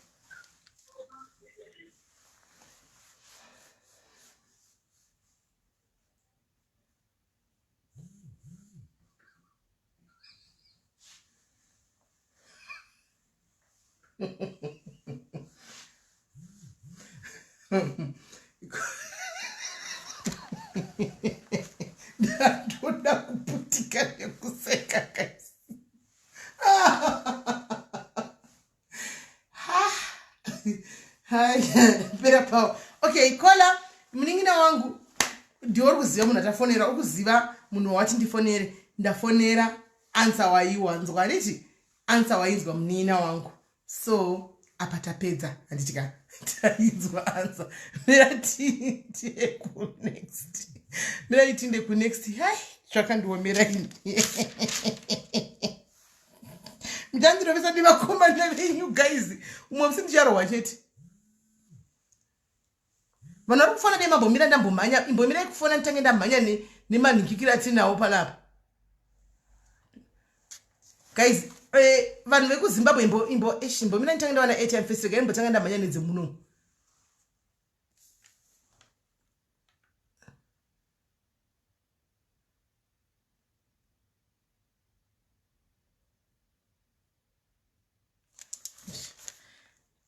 Ndoda kuputika nekuseka guys. Pera pawo. Okay, kola munin'ina wangu ndiwe uri kuziva munhu atafonera, uri kuziva munhu wawati ndifonere. Ndafonera, answer waiwanzwa handiti? Answer wainzwa munin'ina wangu, so apa tapedza handiti ka? Tainzwa answer. Mira tiinde kunext, mira itinde kunext. Hai, zvakandiomera ini. Muchandirovesa nevakomana venyu guys, umwe musi ndicharohwa chete. Vanhu vari kufona dei mambomira ndambomhanya, imbomirai kufona nditange ndamhanya nemanhikikira atinawo panapa guys. Vanhu vekuZimbabwe imbo imbo ish, imbomira nditange ndawana airtime first, regai ndimbotanga ndamhanya nedzemunomu.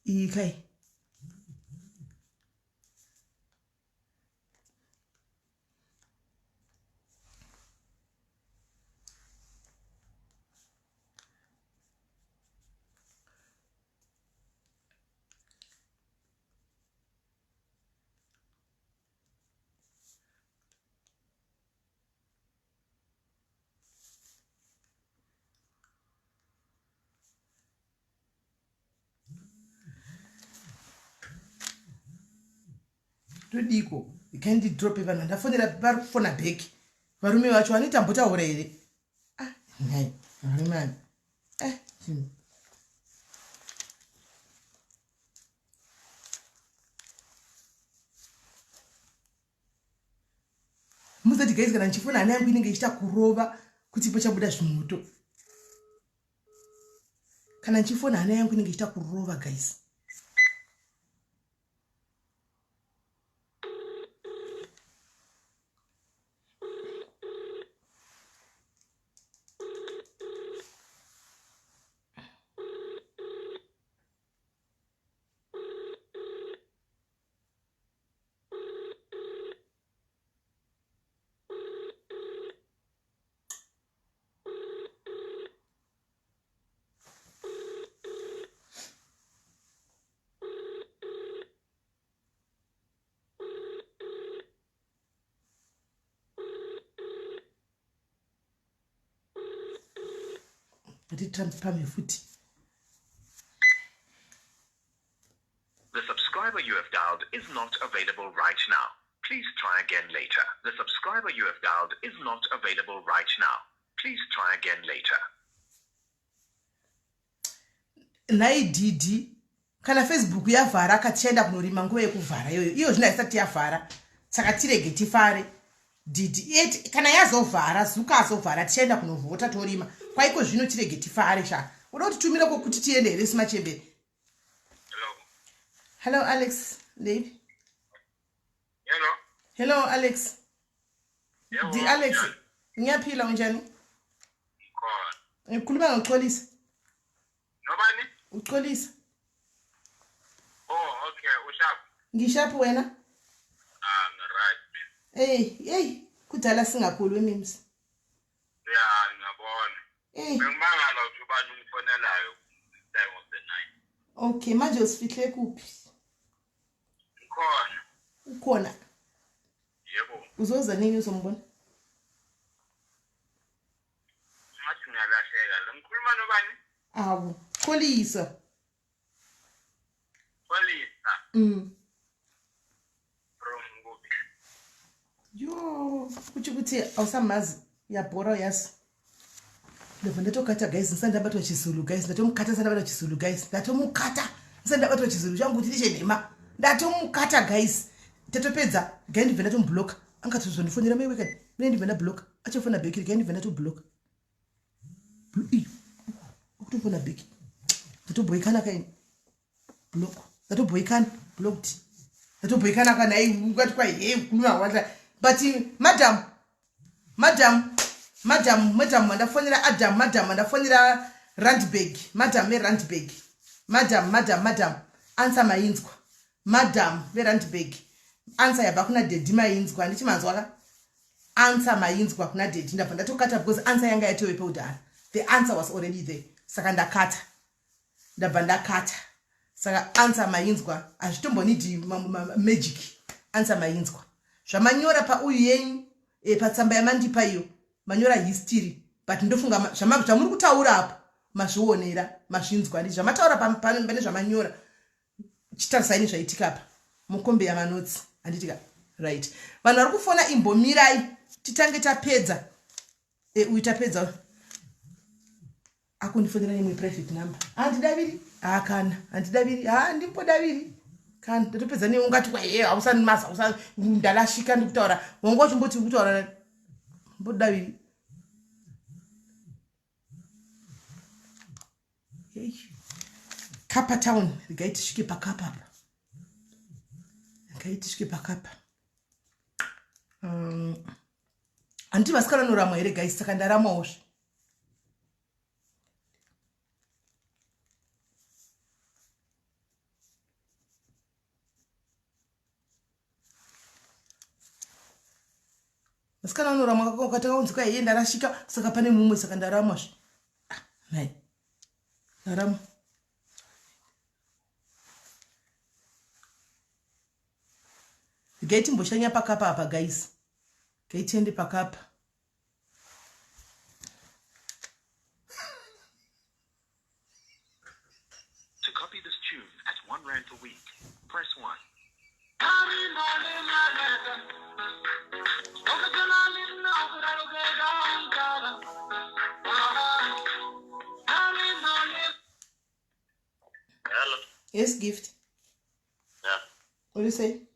Iyi kai. Ndodiko ikandidrope vanhu vandafonera vari kufona back. Varume vacho vanoita mbotaura here? Ah, nhai varume aya. Eh, chinhu. Muzati guys kana ndichifona hana yangu inenge ichiita kurova kuti pachabuda zvimoto. Kana ndichifona hana yangu inenge ichiita kurova guys. Trump pame futi. The subscriber you have dialed is not available right now. Please try again later. The subscriber you have dialed is not available right now. Please try again later. Nhai Didi, kana Facebook yavhara ka tichaenda kunorima nguva yekuvhara iyoyo. Iyo zvino haisati yavhara. Saka tirege tifare. Didi, et, kana yazovhara, Zuka azovhara tichaenda kunovhota torima. Kwaiko zvino tirege tifare sha. Uda kuti tumira kokuti tiende here simachembere? Hello. Hello Alex, ndeipi? Hello. Hello Alex. Yebo. Di Alex, ngiyaphila unjani? Ngikhona. Ngikhuluma ngoxolisa. Nobani? Uxolisa. Oh, okay, usharp. Ngisharp wena? Ah, right. Hey, hey, kudala singakhulumi mims. Ya, ngiyabona. Hey. Bengimangala ukuthi ubani ungifonelayo time of the night. Okay, manje usifihle kuphi? Ngikhona. Ukhona. Yebo. Uzoza nini uzombona? Ngathi ngiyalahleka. Lo ngikhuluma nobani? Awu, Xolisa. Xolisa. From kuphi? Yo, kuthi ukuthi awusamazi uyabhora uyazi. Ndobva ndatokata guys, ndisati ndabatwa chizulu guys, ndatomukata ndisati ndabatwa chizulu guys, ndatomukata ndisati ndabatwa chizulu changu kuti ndichenhema. Ndatomukata guys. Tatopedza, guy ndibva ndatomublock. Angatozondifonera mai wekani. Mine ndibva ndablock. Achafona back, guy ndibva ndatoblock. Ukutofona back. Ndatobhoikana kaini. Block. Ndatobhoikana, blocked. Ndatobhoikana kana ai ungati kwa hey kunwa wala. But madam, madam, madam, madam mandafonera Adam, madam mandafonera Randburg, madam veRandburg. Madam, madam, madam. Answer mainzwa. Madam veRandburg. Answer yabva kuna daddy mainzwa. Handichi manzwa ka? Answer mainzwa kuna daddy. Ndabva ndatokata because answer yanga yatovepo kudhara. The answer was already there. Saka ndakata. Ndabva ndakata. Saka answer mainzwa. Hazvitombonidi magic. Answer mainzwa. Zvamanyora pauyu yenyu, patsamba yamandipa iyo, manyora history. But ndofunga zvamuri kutaura apo, mazvionera, mazvinzwa. Ndi zvamataura pane zvamanyora. Chitarisai nezvaitika apa. Mukombe yamanotsi. Handiti ka? Right. Vanhu vari kufona imbomirai titange tapedza. Uyu tapedza. Akundifonera neimwe private number. Handidaviri. Kana. Handidaviri. Handimbodaviri. Kana ndatopedza newe ungati kwa hey, hausani maza, hausani ndalashika ndikutaura. Wanga uchimboti uri kutaura mbodaviri. Hey. Kapa town, regai tisvike pakapa apa. Regai tisvike pakapa. Handiti vasikana vanoramwa here guys, saka ndaramwawo zve. Vasikana vanoramwa ukatanga kunzi kwai iye ndarashika saka pane mumwe saka ndaramwa zve. Nhai. Ndaramwa. Regai timboshanya pakapa apa guys. Regai tiende pakapa. To copy this tune at 1 rand per week, press 1. Hello. Yes, Gift. Yeah. Uri sei?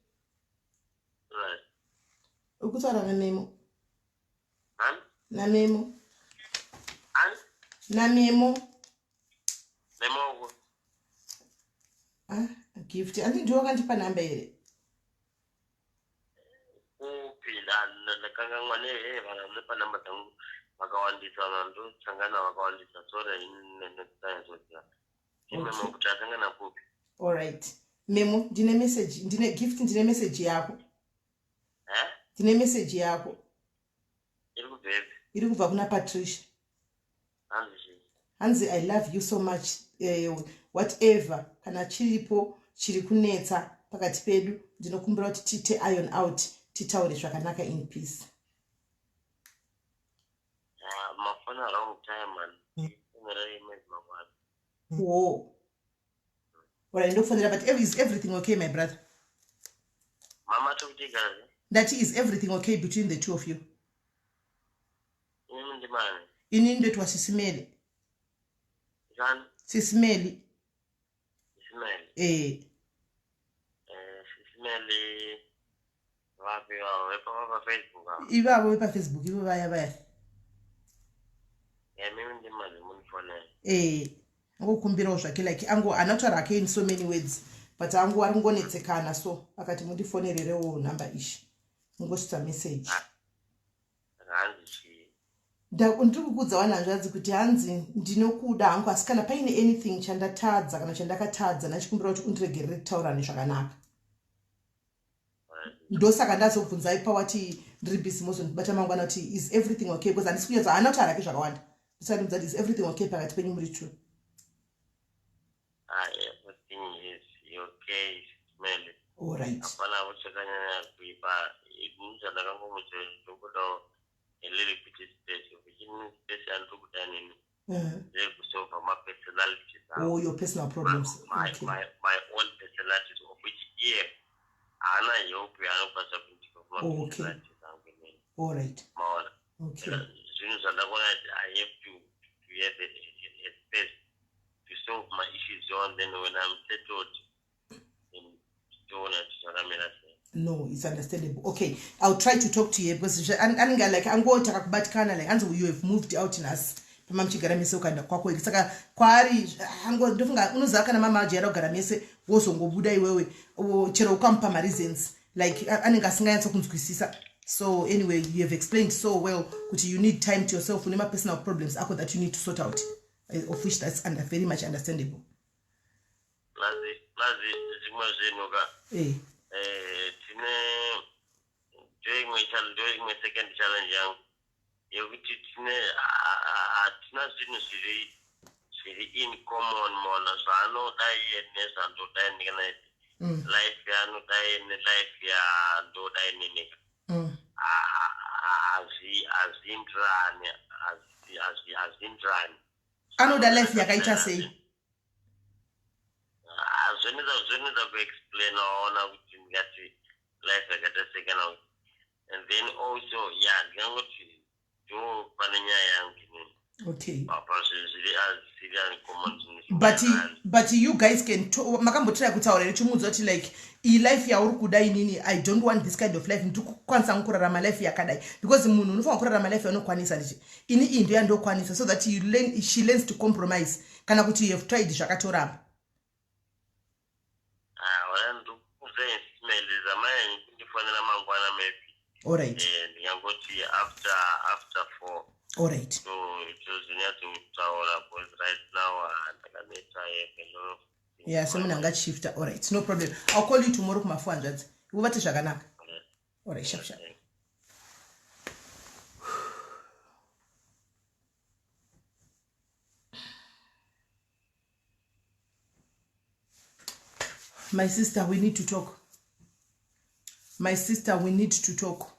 Right. Uri kutaura naMemo. Ani? NaMemo. Ani? NaMemo. Memo uko. Ah, Gift. Andi ndiwe wakandipa nhamba here? Kupi ndakanganwa ne vanhu vanopa namba dzangu vakawandisa vanhu ndosangana vakawandisa sorry nekusayazoziva. Memo kuti asangana kupi? All right. Memo, ndine message, ndine Gift, ndine message yako. Eh? Ndine message yako. Iri kubvepi? Iri kubva kuna Patricia. Hanzi chii? Hanzi I love you so much. Whatever kana chiripo chiri kunetsa pakati pedu ndinokumbira kuti tiite iron out titaure zvakanaka in peace. Ah, mafona wrong time man. Fonera imwe mangwana. Wo. Alright, ndokufonera but is everything okay my brother? Mama tokuti kazi. Ndati is everything okay between the two of you? Inini ndimani? Inini ndoitwa Sisimeli. Zani? Sisimeli. Sisimeli. Eh. Eh, Sisimeli vapi vavo vepa pa Facebook avo. Ivavo vepa Facebook ivo vaya vaya. Eh, mimi ndimani munifonera. Eh. Angokumbirawo zvake like ango anotaura hake in so many words but angu ari kungonetsekana so akati mundifonererewo nhamba ishi mungosvitsa message. Hanzi chii? Ndiri kukuudza wani hanzvadzi kuti hanzi ndinokuda hangu asi kana paine anything chandatadza kana chandakatadza ndachikumbira kuti undiregerere titaurane zvakanaka. Ndosaka ndazobvunza ipa wati ndiri busy mozondibata mangwana kuti is everything okay because handisi kunyatsa haana kutaura hake zvakawanda. Ndisati ndibvunza kuti is everything okay pakati penyu muri two. Ah, everything is okay, Sisimeli. All right. Hapana chakanyanya kuipa. Ini zvandakangomuti ndokudawo a little bit space. Which means space yandiri kuda nini ndeyekusolva mapersonalities angu. Oh, your personal problems. My, Okay. my own personalities of which iye haana help yaanokwanisa kundipa Okay. kumapersonalities angu inini. All right. Maona? Okay. Zvinhu zvandakaona kuti I have to have a space to solve my issues on then when I'm settled then toona kuti zvakamira sei. No, it's understandable. Okay, I'll try to talk to you because anenge like angoita kakubatikana like hanzi you have moved out nhasi pama muchigara mese ukaenda kwako saka kwaari ango ndofunga unoziva kana mama ajaira kugara mese wozongobuda iwewe chero ukamupa mareasons like anenge asinganyatso kunzwisisa. So anyway, you have explained so well kuti you need time to yourself, une mapersonal problems ako that you need to sort out, of which that's under very much understandable. Plus zvimwe zvinhu ka tine ndoimwe second challenge yangu yekuti tine hatina zvinhu zviri in common mona zvaanoda iye nezvandoda ini kana life yaanoda iye nelife yandoda inini hazviindirani hazviindirani. Anoda life yakaita sei? Zvinoita kuexplain waona kuti ndingati life yakaita sei kana kuti and then also yeah ndingangoti ndo pane nyaya yangu inini. Okay. Pazvinhu zviri azvisiri uncommon zvinhu But you guys can makambotry kutaura here chimuudza kuti like iyi life yauri kuda inini I don't want this kind of life, ndiri kukwanisa kurarama life yakadai because munhu unofanira kurarama life yaunokwanisa ndichi ini iyi ndo yandokwanisa so that you learn, she learns to compromise kana kuti you have tried zvakatoramba. Waya ndikukuza zamai kundifonera mangwana maybe. All right. Ndingangoti after 4. All right. So tozonyatsotaura because right now ndakaneta a lot of things. Yeah, semunhu angachifta. All right, no problem, I'll call you tomorrow kumafour hanzvadzi uvate zvakanaka. All right, sharp sharp. My sister, we need to talk. My sister, we need to talk.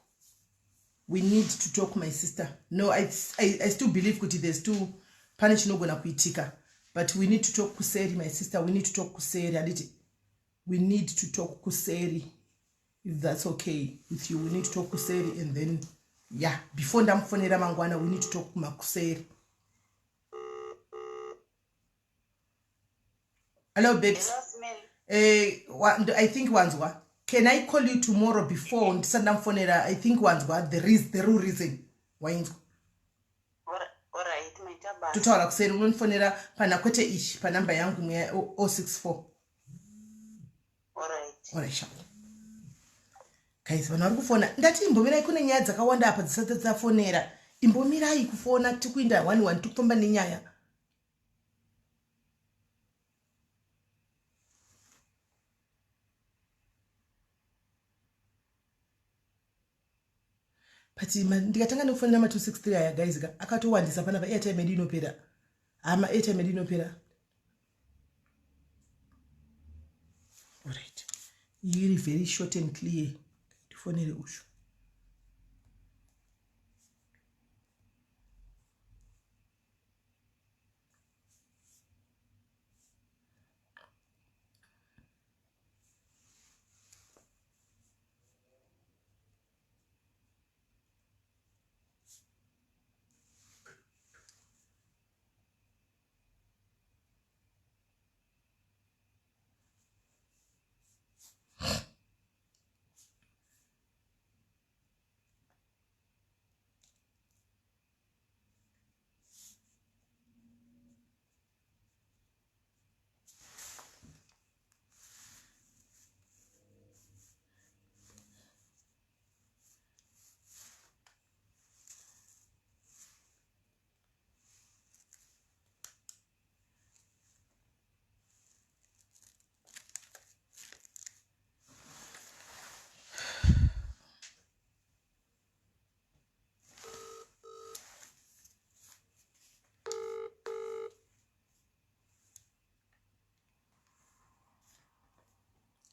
We need to talk, my sister. No, I still believe kuti there's still pane chinogona kuitika but we need to talk kuseri, my sister. We need to talk kuseri, handiti? We need to talk kuseri. If that's okay with you, we need to talk kuseri and then yeah, before ndamufonera mangwana, we need to talk makuseri. Hello babes. Eh, I think wanzwa. Can I call you tomorrow before ndisati ndamufonera? I think wanzwa the reason, the real reason wainzwa. Totaura kuseri, unondifonera pana kwete ichi panamba yangu mweya 064. Alright, sharp. Guys, vanhu vari kufona. Ndati imbomirai, kune nyaya dzakawanda apa dzisati dzafonera. Imbomirai kufona, tikuinda one one, tikufamba nenyaya. But ndikatanga nekufonera ma 263 aya guys ka, akatowandisa panapa. Airtime yedu inopera hama, airtime yedu inopera. Alright, iri very short and clear. Tifonere ushu.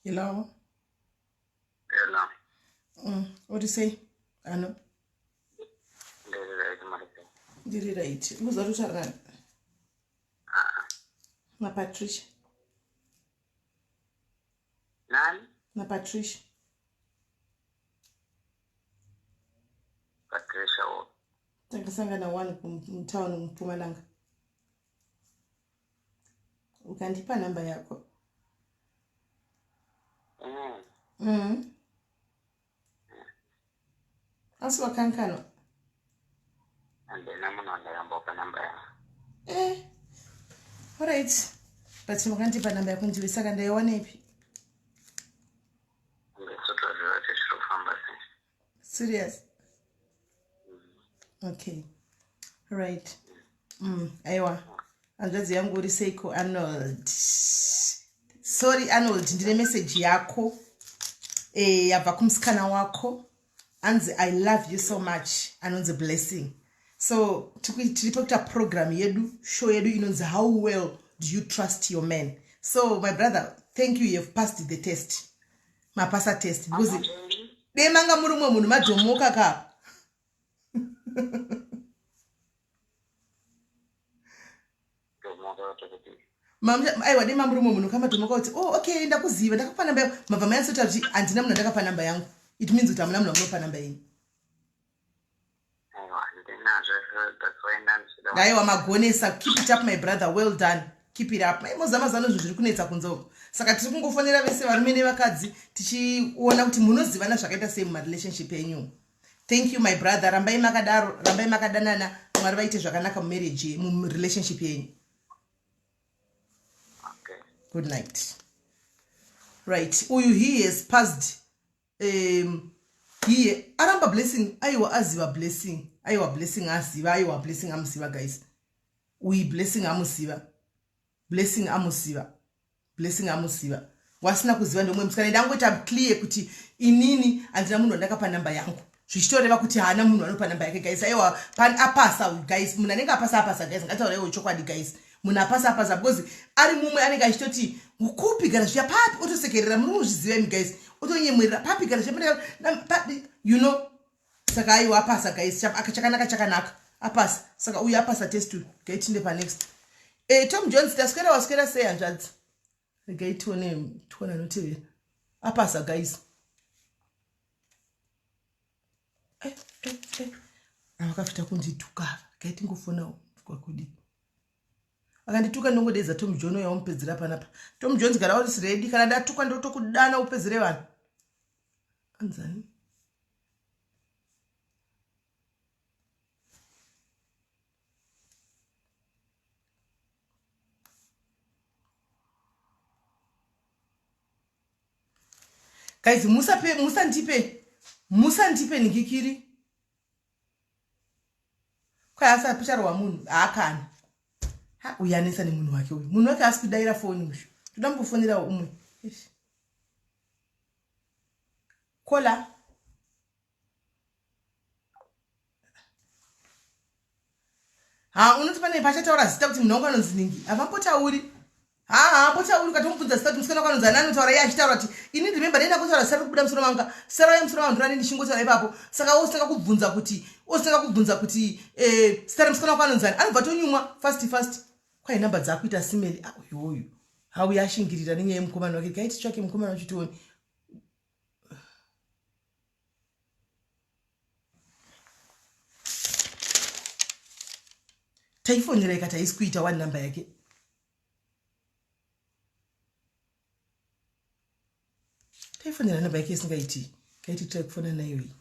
Hello. Hello. What do you say? Ano? Ndiri right, Marisa. Ndiri right. Uza kutaura nani? Na Patricia. Nani? Na Patricia. Patricia wo. Takasangana one mutown muMpumalanga. Ukandipa namba yako. Asi wakankanwa? Handina munhu wandakambopa namba yangu. Eh. Alright. But wakandipa namba yako ndiwe, saka ndaiwanepi? Ndinotoziva kuti zviri kufamba sei. Serious? Okay. Right. Aiwa. Hanzvadzi yangu, uri seiko Arnold? Sorry Arnold, ndine message yako. Eh, yabva kumusikana wako. Anzi I love you so much. Anonzi Blessing. So tiri pakuita program yedu, show yedu inonzi How Well Do You Trust Your Man? So my brother, thank you, you have passed the test. Mapasa test because dai manga muri mumwe munhu madhomoka ka. Ndomoka kuti Aiwa, dai mamuri mumwe munhu kamadhomoka kuti oh okay, ndakuziva, ndakapa namba yangu, mabva mayanzota kuti handina munhu andakapa namba yangu. It means kuti hamuna munhu amunopa namba yenyu. Aiwa, ndinazvo, that's why ndandichida. Aiwa, magonesa. Keep it up, my brother, well done, keep it up. Maimozama zano zvinhu zviri kunetsa kunze uko, saka tiri kungofonera vese varume nevakadzi tichiona kuti munozivana zvakaita sei mumarelationship enyu. Thank you, my brother, rambai makadaro, rambai makadanana. Mwari vaite zvakanaka mumarriage, murelationship yenyu. Okay. Good night. Right, uyu he has passed. He aramba Blessing. Aiwa, aziva Blessing. Aiwa, Blessing aziva. Aiwa, Blessing amuziva guys. Uyu Blessing amuziva, Blessing amuziva, Blessing amuziva. Wasina kuziva ndomwe musikana. Ndangoita clear kuti inini handina munhu wandakapa namba yangu, zvichitoreva kuti haana munhu anopa namba yake guys. Aiwa, apasa uyu guys. Munhu anenge apasa apasa guys, ngatauraiwo chokwadi guys. Munhu apasa apasa, because ari mumwe anenge achitoti kupi gara zviya papi, otosekerera. Muri kuzviziva imi guys, otonyemwerera papi gara zviya papi, you know. Saka aiwa, apasa guys. Chakanaka chakanaka, apasa. Saka uyu apasa test uyu. Gaitinde panext. Tom Jones, taswera, waswera sei hanzvadzi? Regai tione, tione anotevera. Apasa guys. Eh, eh, eh. Avakafita kundituka ava. Kai tingofonawo kwakudii. Akandituka ndongodedza Tom John uya womupedzera panapa. Tom Jones gara uri ready kana ndatuka ndotokudana upedzere vanhu. Anzani? Guys, musape musandipe musandipe nikikiri. Kwai asi apicharohwa munhu haakana. Ha uyu anetsa nemunhu wake uyu. Munhu wake asi kudaira foni uyu. Toda mbofonera umwe. Eish. Kola. Ha unoti pane pachataura zita kuti munhu wangu anonzi ningi. Havambotauri. Ha haambotauri ukatomubvunza zita kuti musikana wako anonzi ani anotaura iye achitaura kuti ini remember ndenda kutaura zita riri kubuda musoro mangu zita rauya musoro mangu ndorani ndichingotaura ipapo saka wositanga kubvunza kuti ositanga kubvunza kuti eh, zita remusikana wako anonzi ani anobva tonyumwa fast fast kwai namba dzakuita simeli ah, uyu uyu hauya ashingirira nenyaya yemukomana wake kai titsvake mukomana wacho tione taifonera ikati haisi kuita one number yake taifonera number yake isingaiti kaiti try kufona nayo iyi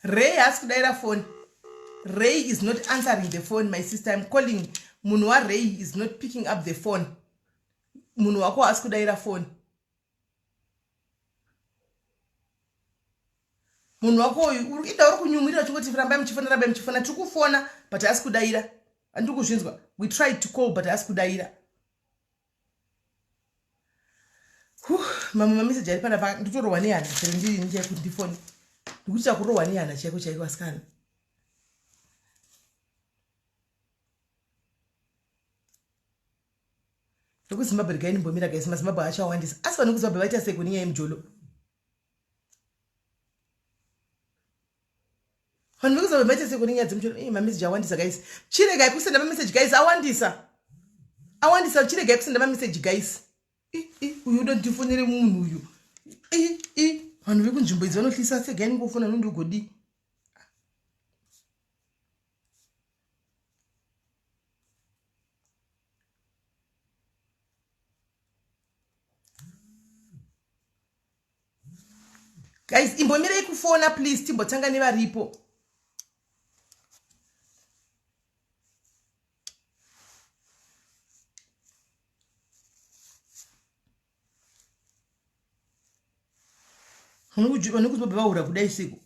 Ray haasi kudaira phone. Ray is not answering the phone, my sister. I'm calling. Munhu waRay is not picking up the phone. Munhu wako haasi kudaira phone. Munhu wako uyu ida uri kunyumwirira uchingoti rambai muchifona rambai muchifona tiri kufona but haasi kudaira. Andiri kuzvinzwa. We tried to call but haasi kudaira. Mamwe mameseji ari panapa nditorohwa nehana chero ndiri ini chaiko ndifone ndikuti chakurohwa nehana chaiko chaiko asikana vekuzimbabwe regai ndimbomira guys mazimbabwe achawandisa asi vanhu vekuzimbabwe vaita sei kune nyaya yemujolo vanhu vekuzimbabwe vaita sei kune nyaya dzemujolo eh, mameseji awandisa guys chiregai kusenda mameseji guys awandisa awandisa chiregai kusenda mameseji guys uyu uda ndifonere munhu uyu vanhu vekunzvimbo idzi vanohlisa segai ndingofona nondigodii Guys, imbomirei kufona please, timbotanga nevaripo. Vanokuzobva vahura kudai seko.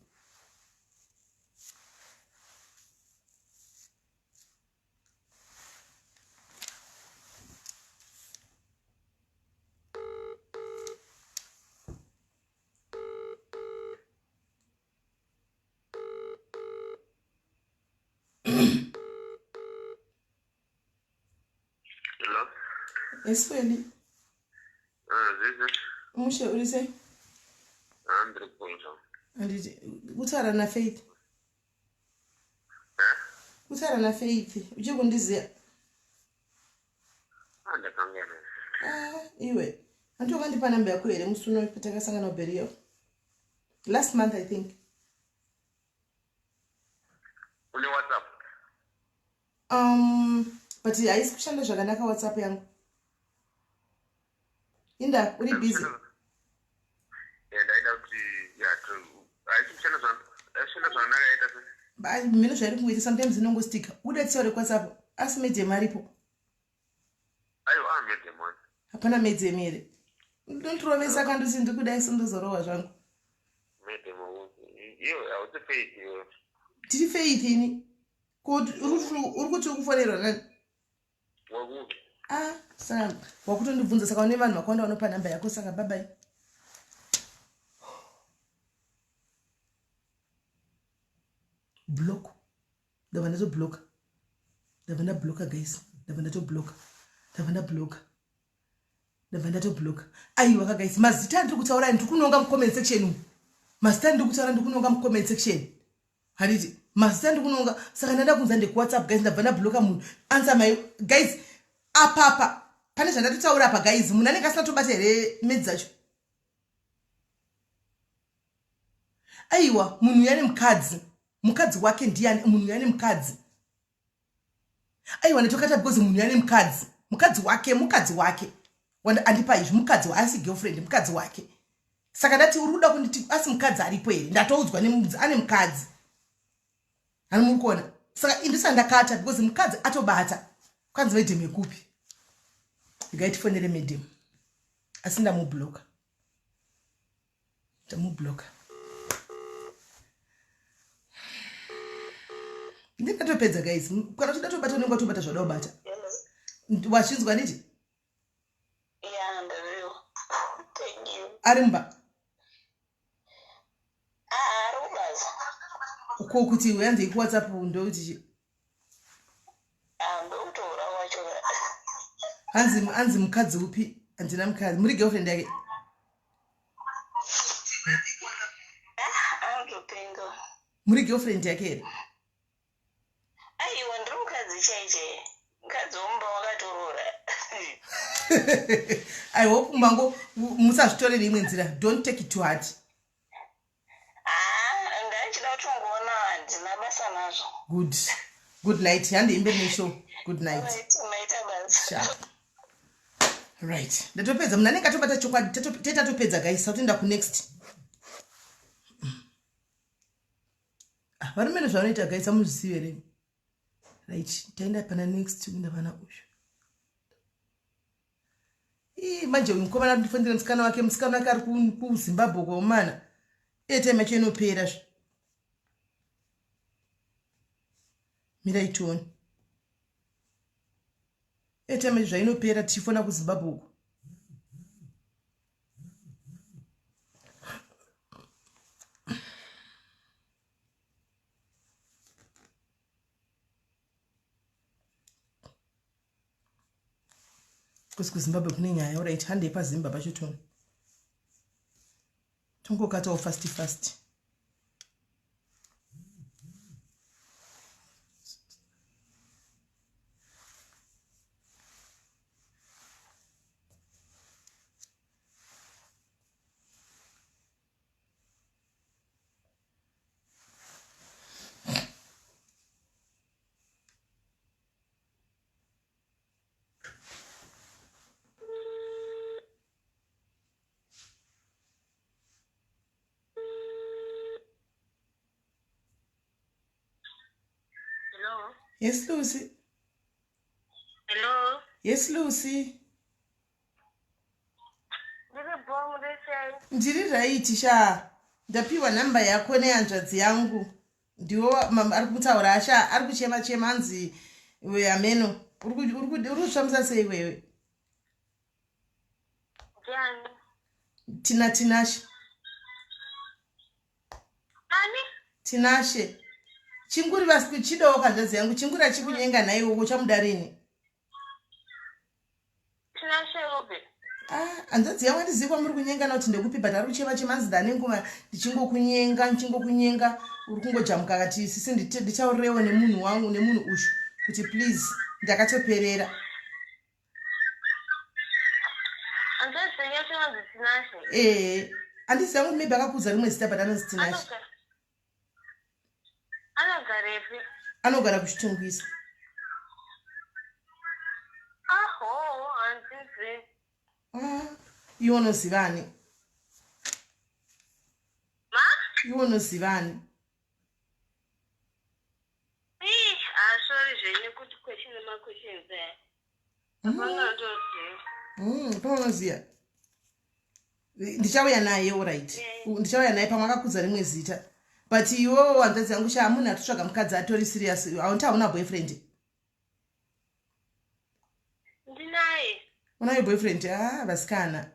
Hello? Esweli. Ah, zizi. Mushe uri sei? Ah, ndiri kunzwa. Anditi kutaura naFaith. Kutaura naFaith uchiri kundiziva? Ah, ndakangana. Ah, iwe. Hanti wakandipa namba yako here musi uno patakasangana kuBerio? Last month I think. Une WhatsApp? But haisi kushanda zvakanaka WhatsApp yangu. Inda, uri busy? Ndaida kuti haisi kushanda zvakanaka yaita se. Mhino zvairi kungoita sometimes inongostika. Uda tisaure kuWhatsApp asi medium aripo. Aiwa, ah, medium one. Hapana medium here? Ndondirovesa kanduti ndikudai so ndozorohwa zvangu. Medium iyo hausi faith iyo. Tiri faith ini. Ko uri kuti uri kufonerwa nani? Wekupi? Ah, saka wakutondibvunza saka une vanhu vakawanda vanopa nhamba yako saka babai. Block. Ndabva ndatobloka. Ndabva ndabloka guys. Ndabva ndatobloka. Ndabva ndabloka. Ndabva ndatobloka. Aiwa ka guys, mazita andiri kutaura ndiri kunonga mucomment section umu. Mazita andiri kutaura ndiri kunonga mucomment section. Handiti mazita ndiri kunonga saka ndanda kunza ndekuWhatsApp guys ndabva ndabloka munhu. Answer my guys apapa pane zvandatotaura apa guys munhu anenge asina tobata here medzi dzacho. Aiwa munhu uyu ane mukadzi. Mukadzi wake ndiyani munhu uyu ane mukadzi. Aiwa nditokata because munhu uyu ane mukadzi. Mukadzi wake mukadzi wake. Wanda andipa izvi mukadzi wa asi girlfriend mukadzi wake. Saka ndati uri kuda kunditi asi mukadzi aripo here? Ndatoudzwa nemudzi ane mukadzi. Hani muri kuona? Saka indisa ndakata because mukadzi atobata. Kwanzi madam yekupi? Regai tifonere madam. Asi ndamublocker. Ndamublocker. Ndingatopedza guys. Kana uchida tobata unenge watobata zvauda kubata. Wazvinzwa nditi? Yeah, ndazviwa. Thank you. Ari mumba. Ah, ari kubasa. Ko kuti uyanze kuWhatsApp ndokuti chi? Ah, ndokutoura wacho. Hanzi hanzi mukadzi upi? Handina mukadzi. Muri girlfriend yake? Ah, anotopenga. Muri girlfriend yake here? Aiwa, ndiri mukadzi chaiche. Mukadzi womumba wakatoroora. I hope mango musazvitorere imwe nzira. Don't take it to heart. Ah, ndaichida kutongoona handina basa nazvo. Good. Good night. Handi imberi neshow. Good night. Right, maita basa. Sharp. Right. Ndatopedza munhu anenge atobata chokwadi tetatopedza guys. Tatoenda kunext. Ah, varume nezvavanoita guys amuzvizivi here? Right. Taenda pana next kuenda pana uyu. Ii manje uyu mukomana ari kundifonera musikana wake, musikana wake ari kuZimbabwe kwaumana. Airtime yacho inopera zve. Mirai tione. Airtime yacho zvainopera tichifona kuZimbabwe uko. Kusi kuZimbabwe kune nyaya alright handei paZimba pacho tione. Tongokatawo fast fast. Hello. Yes, Lucy. Hello. Yes, Lucy. Ndiri bho muri sei? Ndiri right sha. Ndapiwa nhamba yako nehanzvadzi yangu. Ndiwo ari kutaura asha ari kuchema chema hanzi iwe ameno. Uri kusvamisa sei iwewe? Ndiani? Tina Tinashe. Ani? Tinashe. Chinguri vasi chidowo hanzvadzi yangu. Chinguri achikunyenga nhaiwe uchamuda rini? Tinashe Robe. Ah, hanzvadzi yangu handizivi kwamuri kunyengana kuti ndekupi but ari kuchema chema hanzi ndane nguva ndichingokunyenga ndichingokunyenga uri kungojamuka akati sisi nditaurirewo nemunhu wangu nemunhu uyu kuti please ndakatoperera. Hanzvadzi yenyu yacho inonzi Tinashe? Eh, handizivi yangu maybe akakuudza rimwe zita but anonzi Tinashe. Anogarepi? Anogara kuChitungwiza. Aho, handizivi. Ah, iwe unoziva ani? Ma? Iwe unoziva ani? Ih, ah, sorry zvenyu kuti question nemaquestions aya. Hapana ndoziva. Hapana unoziva. Ndichauya naye alright. Ndichauya naye pamwe akakudza rimwe zita. But iwewo hanzvadzi yangu sha munhu atotsvaga mukadzi atori serious. Haunti hauna boyfriend? Ndinaye. Unayo boyfriend? Ah, vasikana.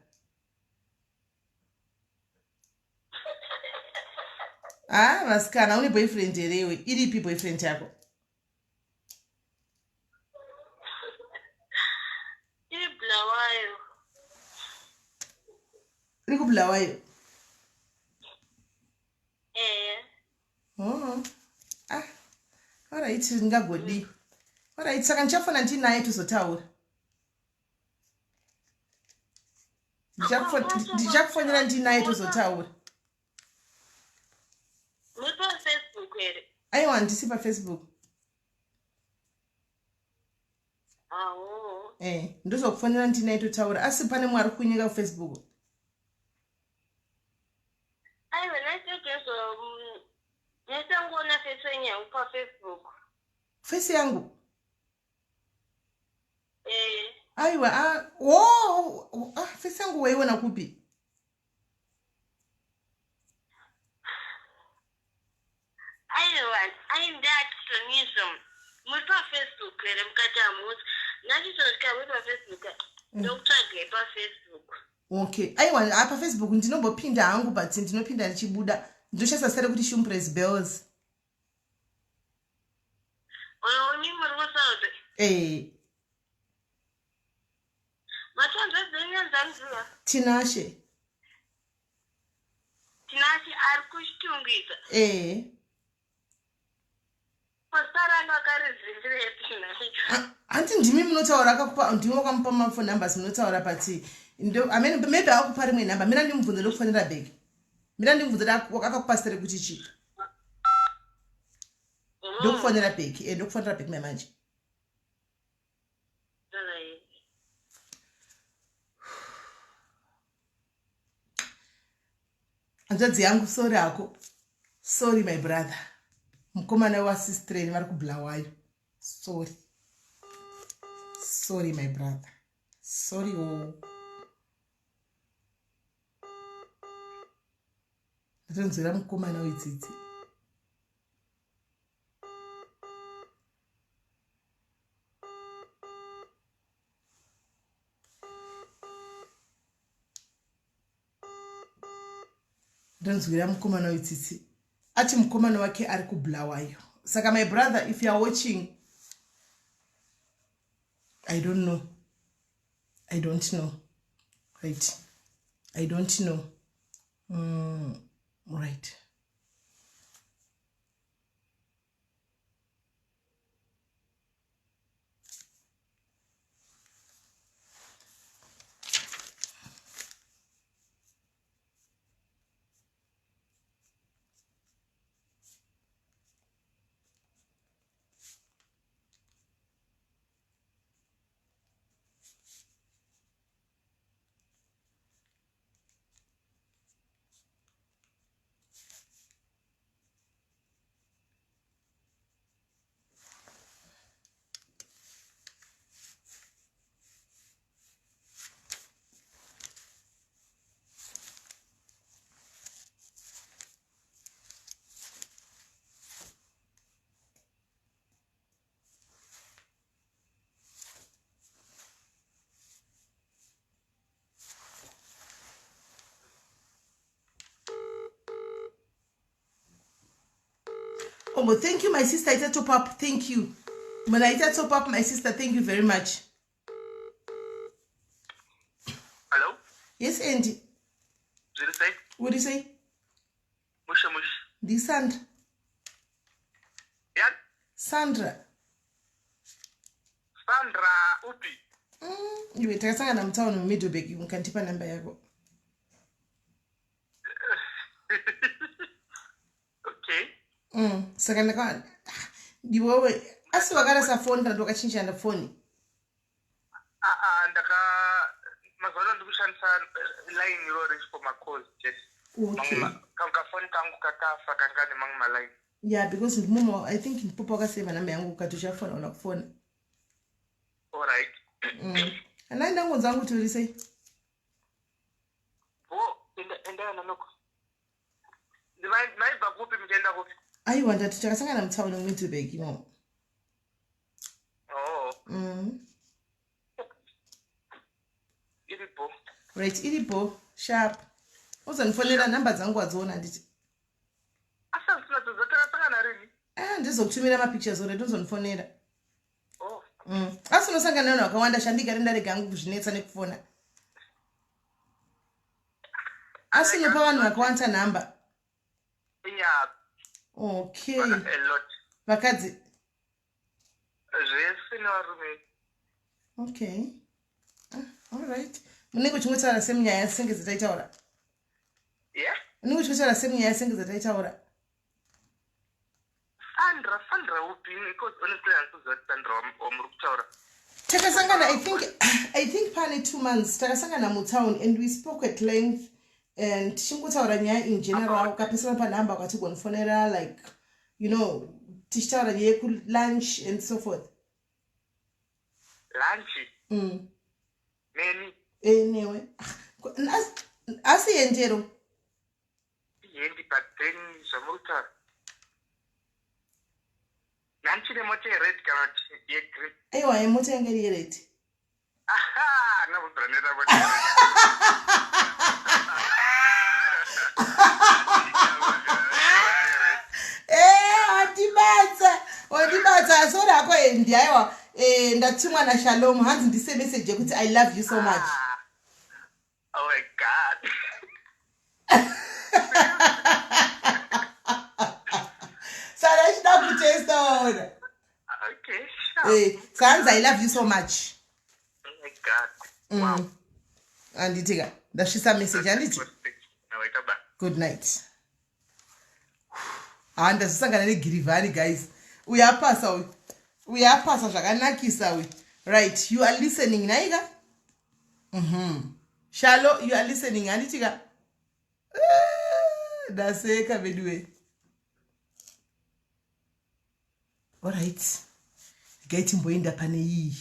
Ah, vasikana, une boyfriend here iwe? Iripi boyfriend yako? Iri Bulawayo. Iri kuBulawayo? Eh. Oh. Ah. Alright, ndingagodii. Alright, saka ndichafona ndinaye tozotaura. Ndichakufonera ndinaye tozotaura. Muri paFacebook here? Aiwa, handisi paFacebook. Awo. Eh, ndozokufonera ndinaye totaura. Asi pane mwari kunyika kuFacebook. Aiwa, nhasi nesangoona face yenyu yangu paFacebook. Face yangu? Eh. Aiwa, ah, oh, ah, face yangu waiona kupi? Aiwa, aindatonizo. Muri paFacebook here mukati hamusi. Nhasi muri paFacebook. Ndokutsvagai paFacebook. Okay. Aiwa, ah, paFacebook ndinombopinda hangu but ndinopinda ndichibuda. Ndoshandisa zita rekuti Shumpres Bells. Oyo imi muri kuSouth? Eh. Matanzwa dzenyu nzanziva? Tinashe. Tinashe ari kuChitungwiza. Eh. Zita rangu akarizivirepi nhai? Hanti ndimi munotaura akakupa, ndimi wakamupa mafone numbers munotaura, but ndo I mean, maybe akupa rimwe namba. Mira ndimubvunze, ndokufonera back. Mira ndimubvunze akakupa zita rekuti chii. Ndokufonera back, eh, ndokufonera back manje. Alright. Hanzvadzi yangu, sorry hako. Sorry my brother. Mukomana wasistreni vari kuBulawayo. Sorry. Sorry my brother. Sorry oh. Ndatonzwera mukomana wetsitsi. Ndonzwira mukomana wetsitsi. Ati mukomana wake ari kuBulawayo. Saka my brother, if you are watching, I don't know. I don't know. Right. I don't know. Right. Oh, but thank you, my sister. Ita top up. Thank you. Malaita top up, my sister. Thank you very much. Hello? Yes, Andy. Zviri sei? What do you say? Mushe mushe. Ndi Sandra. Yeah? Sandra. Sandra upi? Iwe takasangana mutauni muMiddleburg mukandipa namba yako. Okay. Saka ndaka ndiwewe asi wakarasa foni kana kuti wakachinjana foni? Ah ah, ndaka mazuva ano ndikushandisa line iroro for macalls chete. Okay. Kafoni kangu kakafa kanga nemamwe maline. Yeah, because ndimomo I think ndipo pakaseva namba yangu ukati uchafona una kufona. Alright. Anai ndangonzwa kuti uri sei? Bo, enda nanoko. Maibva kupi muchienda kupi? Aiwa, ndati takasangana mutauni muMiddleburg imomo. Oh. Right, iripo sharp. Uzondifonera nhamba dzangu wadziona handiti? Asi hazvisina dzodzo takasangana rini? Ah, ndizokutumira mapictures already uzondifonera. Oh. Asi unosangana nevanhu vakawanda shandigare ndarega hangu kuzvinetsa nekufona. Asi unopa vanhu vakawanda nhamba. Yeah. Okay. A lot. Vakadzi. Zvese nevarume. Okay. Ah, all right. Munenge uchingotaura semunyaya senge dzataitaura. Yeah. Unenge uchingotaura semunyaya senge dzataitaura. Sandra, Sandra upi? Because honestly handikuziva kuti Sandra wamuri kutaura. Takasangana I think pane 2 months takasangana mutown and we spoke at length and tichingotaura nyaya in general, ukapesana panhamba ukati gondifonera, like tichitaura nyaya yekulunch and so forth. Lunch? Mm. Neni? Newe. Asi yendero. Yendi, but then zvamuri kutaura. Ndandichine mota yered kana kuti yegreen? Aiwa, yemota yanga iri yered. Aha, ndabvunzira neta mota yered. Eh, wandibata, wandibata. Asori hako endi. Aiwa, ndatumwa naShalom, hanzi ndise message yekuti I love you so much. Ah. Oh my God. Saka achida kutesta waona. Okay, sure. Saka hanzi I love you so much. Oh my God. Wow. Handiti ka ndasvisa message, handiti? Nawaita ba. Good night. Ha, ndazosangana negirivhani guys. Uyu apasa uyu, uyu apasa zvakanakisa uyu. Right, you are listening naika. Shalo, you are listening, handiti ka? Eh, ndaseka veduwe. Alright, regai timboenda pane iyi.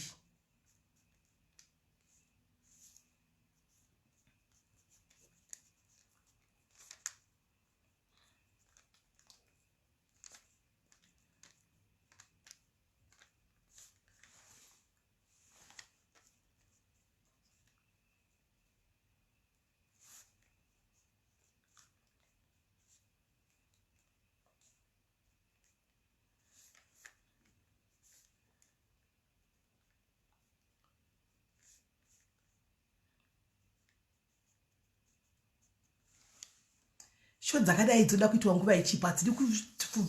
Show dzakadai dzoda kuitwa nguva ichipo, hadzidi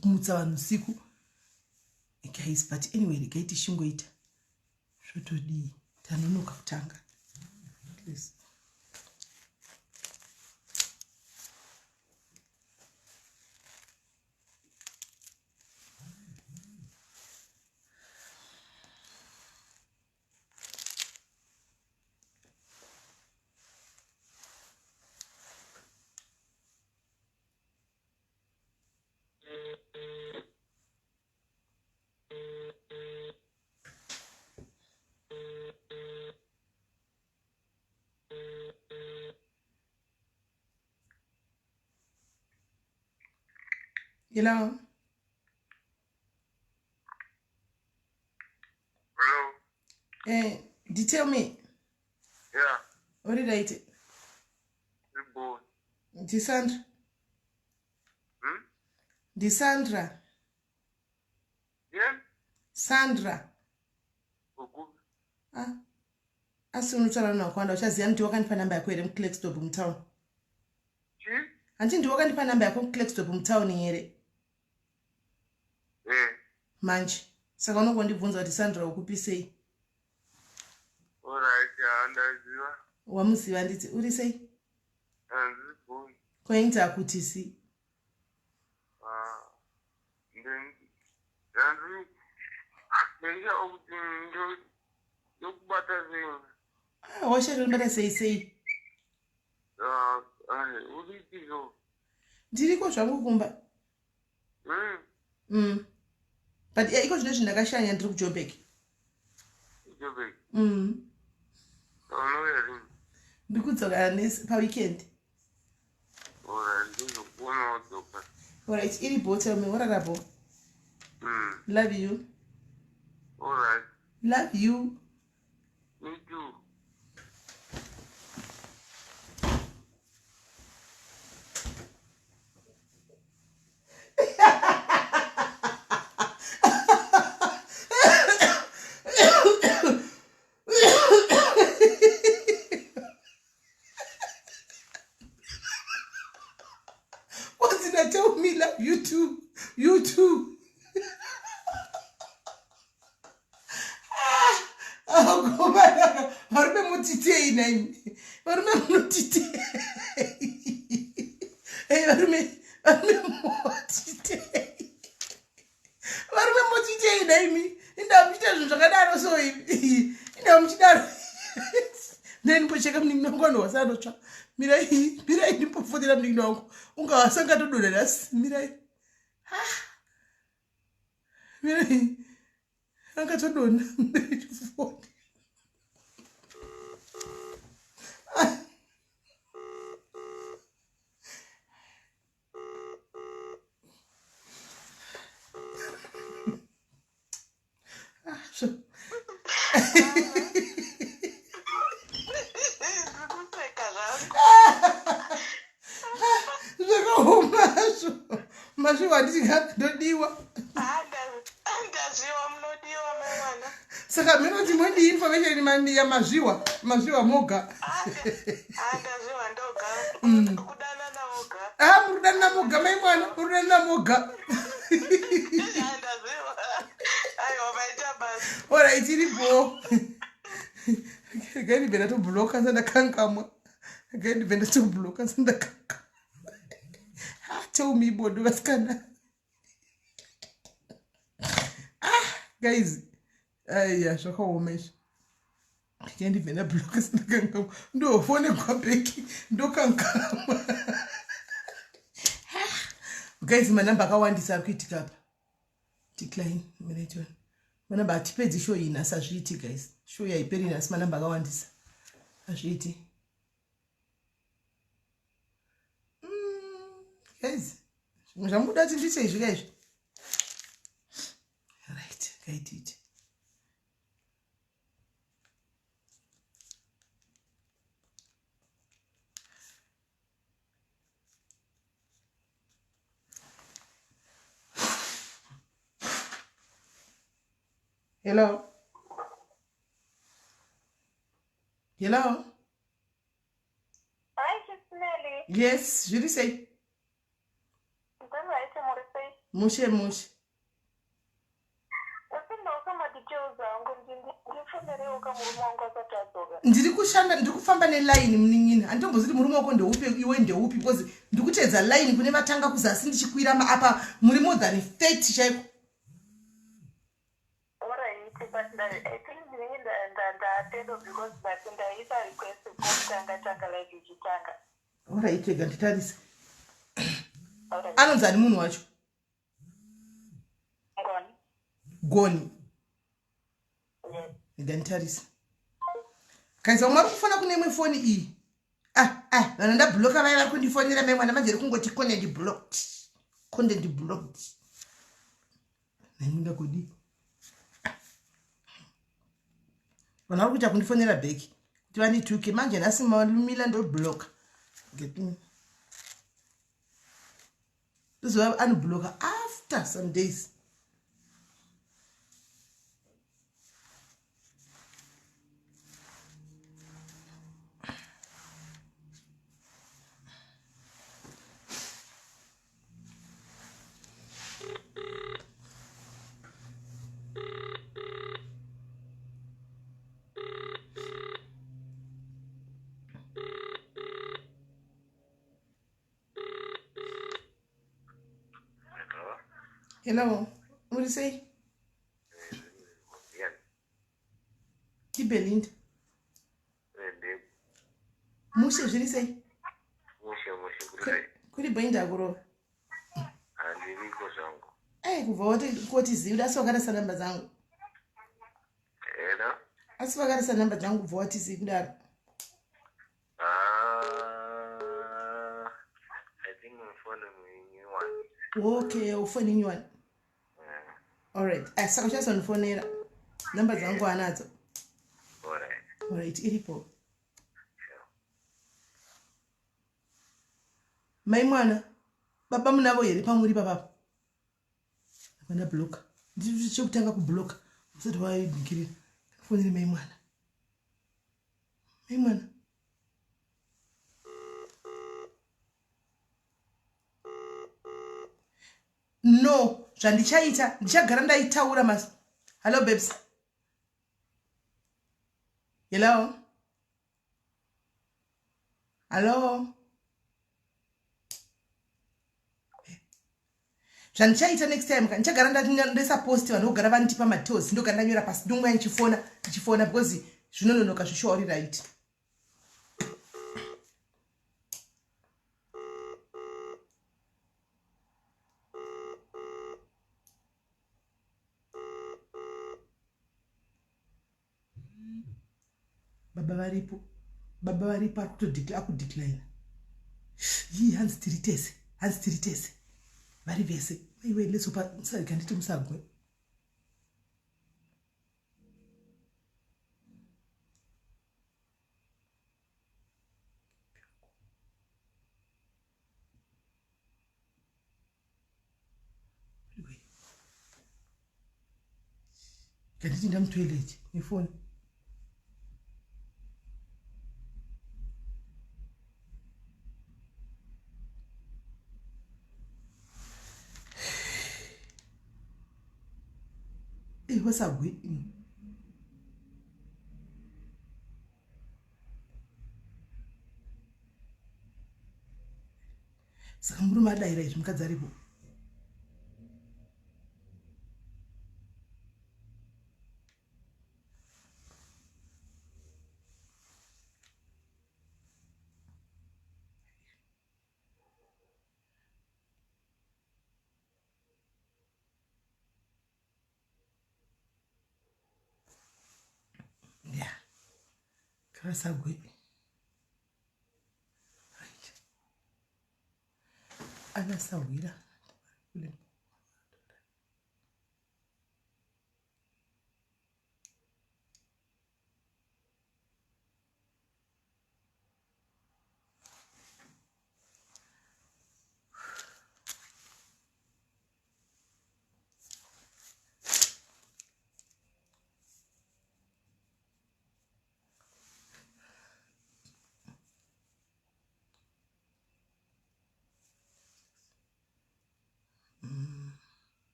kumutsa vanhu usiku guys. But anyway, regai tichingoita, zvotodii, tanonoka kutanga. Please. Hello. Hello. Tell me. Yeah. Uri right? Ibo. NdiSandra. NdiSandra. Yeah. Sandra. Ukupi? Ah. Asi unotaura vanhu vakawanda, uchaziva kuti wakandipa namba yako here muClerksdorp mutown? Chi? Handiti ndiwe wakandipa namba yako muClerksdorp mutown here? Eh. Manje saka unongondibvunza kuti Sandra ukupi sei? Alright, yeah, ndaziva. Wamuziva handiti? Uri sei? Handiziboni. Koinzi akuti si? Ah. Then hanzi ndaisha kuti ndo ndokubata sei? Ah, washatondibata sei sei? Ah, ai, uripizo? Ndiriko zvangu kumba. But iko zvino zvi ndakashanya, ndiri kuJobek. Joburg. Unouya rini? Ndiri kudzoka paweekend. Alright, ndizokuona wadzoka. Alright, iri bo, tell me, warara bo? Love you. Alright. Love you. Me too. Tell me love you too. You too. Akomana, varume mutitei naimi. Varume munotitei. Hey, varume, varume mutitei. Varume mutitei naimi. Inda muchiita zvinhu zvakadaro so imi. Inda muchidaro. Mirai ndimbocheka munin'ina wangu anohwasa anotsva. Mirai, mirai ndimbofonera munin'ina wangu. Ungahwasa ngatodonha nhasi. Mirai. Ah. Mirai. Akatodonha. Foni. Zvakaoma hazvo mazviwa handiti ndodiwa. Ndazviwa munodiwa mai mwana. Saka munoti mondii information yamazviwa mazviwa moga. Ndazviwa ndoga. Kudanana moga. Ah, muri kudanana moga mai mwana, muri kudanana moga. Ndazviwa. Aiwa maita basa. Alright, iripo. Regai ndibve ndatobloka sandakangamwa. Regai ndibve ndatobloka sandakangamwa. Ah, tell me bodo vasikana. Ah, guys. Aiya, zvakaoma izvi. Regai ndibve ndabloka sandakangamwa. Ndofonekwa bheki ndokangamwa. Guys, manamba akawandisa ari kuitika apa. Decline, miraitona. Manamba hatipedzi show iyi nhasi hazviiti guys. Show iyi haiperi nhasi manamba akawandisa. Hazviiti. Guys, zvimwe zvamukuda kuti ndiite izvi kaizvi. Right, ngaitiite. Hello. Hello. Hi, Chisineli. Yes, zviri sei? Ndiright, muri sei? Mushe mushe. Usindawo madetails angu ndifonerewo kamurume wangu asati adzoka. Ndiri kushanda, ndiri kufamba neline munin'ina. Handitomboziti murume wako ndeupi iwe ndeupi because ndiri kuteedza line kune vatanga kuzasi ndichikwira apa muri more than 30 chaiko. Alright, but I think ndinenge ndatendo because ndati ndaisa request kutanga tanga live ichitanga. Alright, rega nditarise. Anonzi ani munhu wacho? Ngoni. Goni. Yes. Rega nditarise. Guys, vamwe vari kufona kune imwe foni iyi. Ah, ah, vanhu ndabloka vaya vari kundifonera mai mwana manje ri kungoti content blocked. Content blocked. Naimunga kudii? Vanhu vari kuita kundifonera back kuti vandituke manje nhasi malumila ndobloka. Ndozova anobloka after some days. Hello, muri sei? Ndibelinda. Mushe zviri sei? Mushe mushe kuri sei? Kuri bhoinda kurova. Handiriko zvangu. Eh, kubva wati koti zivi asi wakarasa namba dzangu. Hello. Asi wakarasa namba dzangu kubva wati zivi kudaro. Ah, I think my phone is new one. Okay, ufone new one. Yeah. All right. Ah, saka uchazondifonera. Namba dzangu anadzo. All right. All right, iripo. Sure. Mai mwana, baba munavo here pamuri papapo? Hapana block. Ndicho chekutanga kublock. Usati waidikirira. Fonere mai mwana. Mai mwana. No, zvandichaita ndichagara ndaitaura mas. Hello babes. Hello. Hello. Zvandichaita next time ka ndichagara ndaisa post vanhu vogara vandipa matoes ndogara ndanyora pasi ndongouya ndichifona ndichifona because zvinononoka zvishuwa uri right. Baba varipo, baba varipo ari akudeclina. Yii hanzi tiri tese, hanzi tiri tese. Vari vese. Maiwe let's hope musarega nditi musagwe. Nganditi ndamutoilet nefoni. Eh, wasagwe. Saka murume adaira izvi mukadzi aripo. Yeah. Kasagwe. Right. Anasahwira.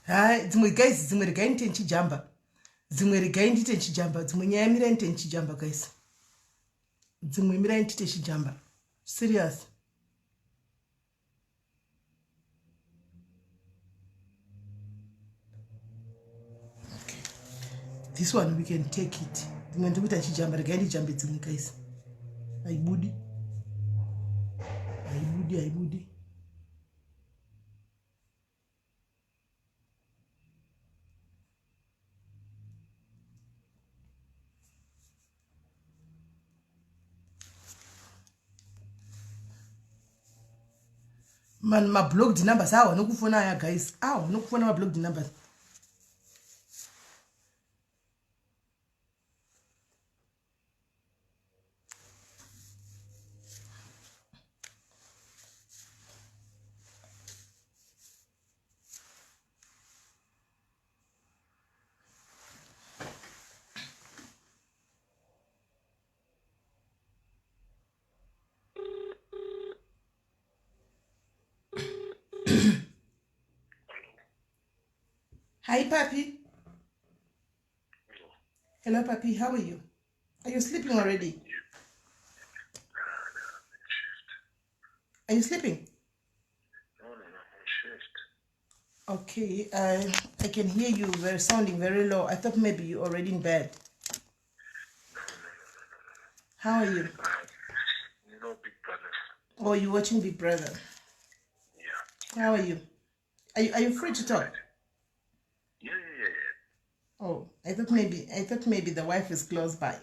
Hai dzimwe guys, dzimwe regai ndite ndichijamba, dzimwe regai ndite ndichijamba, dzimwe nyaya mirai ndite ndichijamba guys, dzimwe mirai ndite ndichijamba serious. Okay. This one we can take it. Dzimwe ndikuita ndichijamba, regai ndijambe dzimwe guys. Haibudi, haibudi, haibudi. Man, mablocked numbers awa nokufona aya guys, awa nokufona mablocked numbers. Hi, Papi. Hello, Papi. How are you? Are you sleeping already? Are you sleeping? No, no, no, I'm shift. Okay, I can hear you very sounding very low. I thought maybe you're already in bed. How are you? No Big Brother. Oh, you watching Big Brother? Yeah. How are you? Are you free to talk? Yeah. Oh, I thought maybe the wife is close by.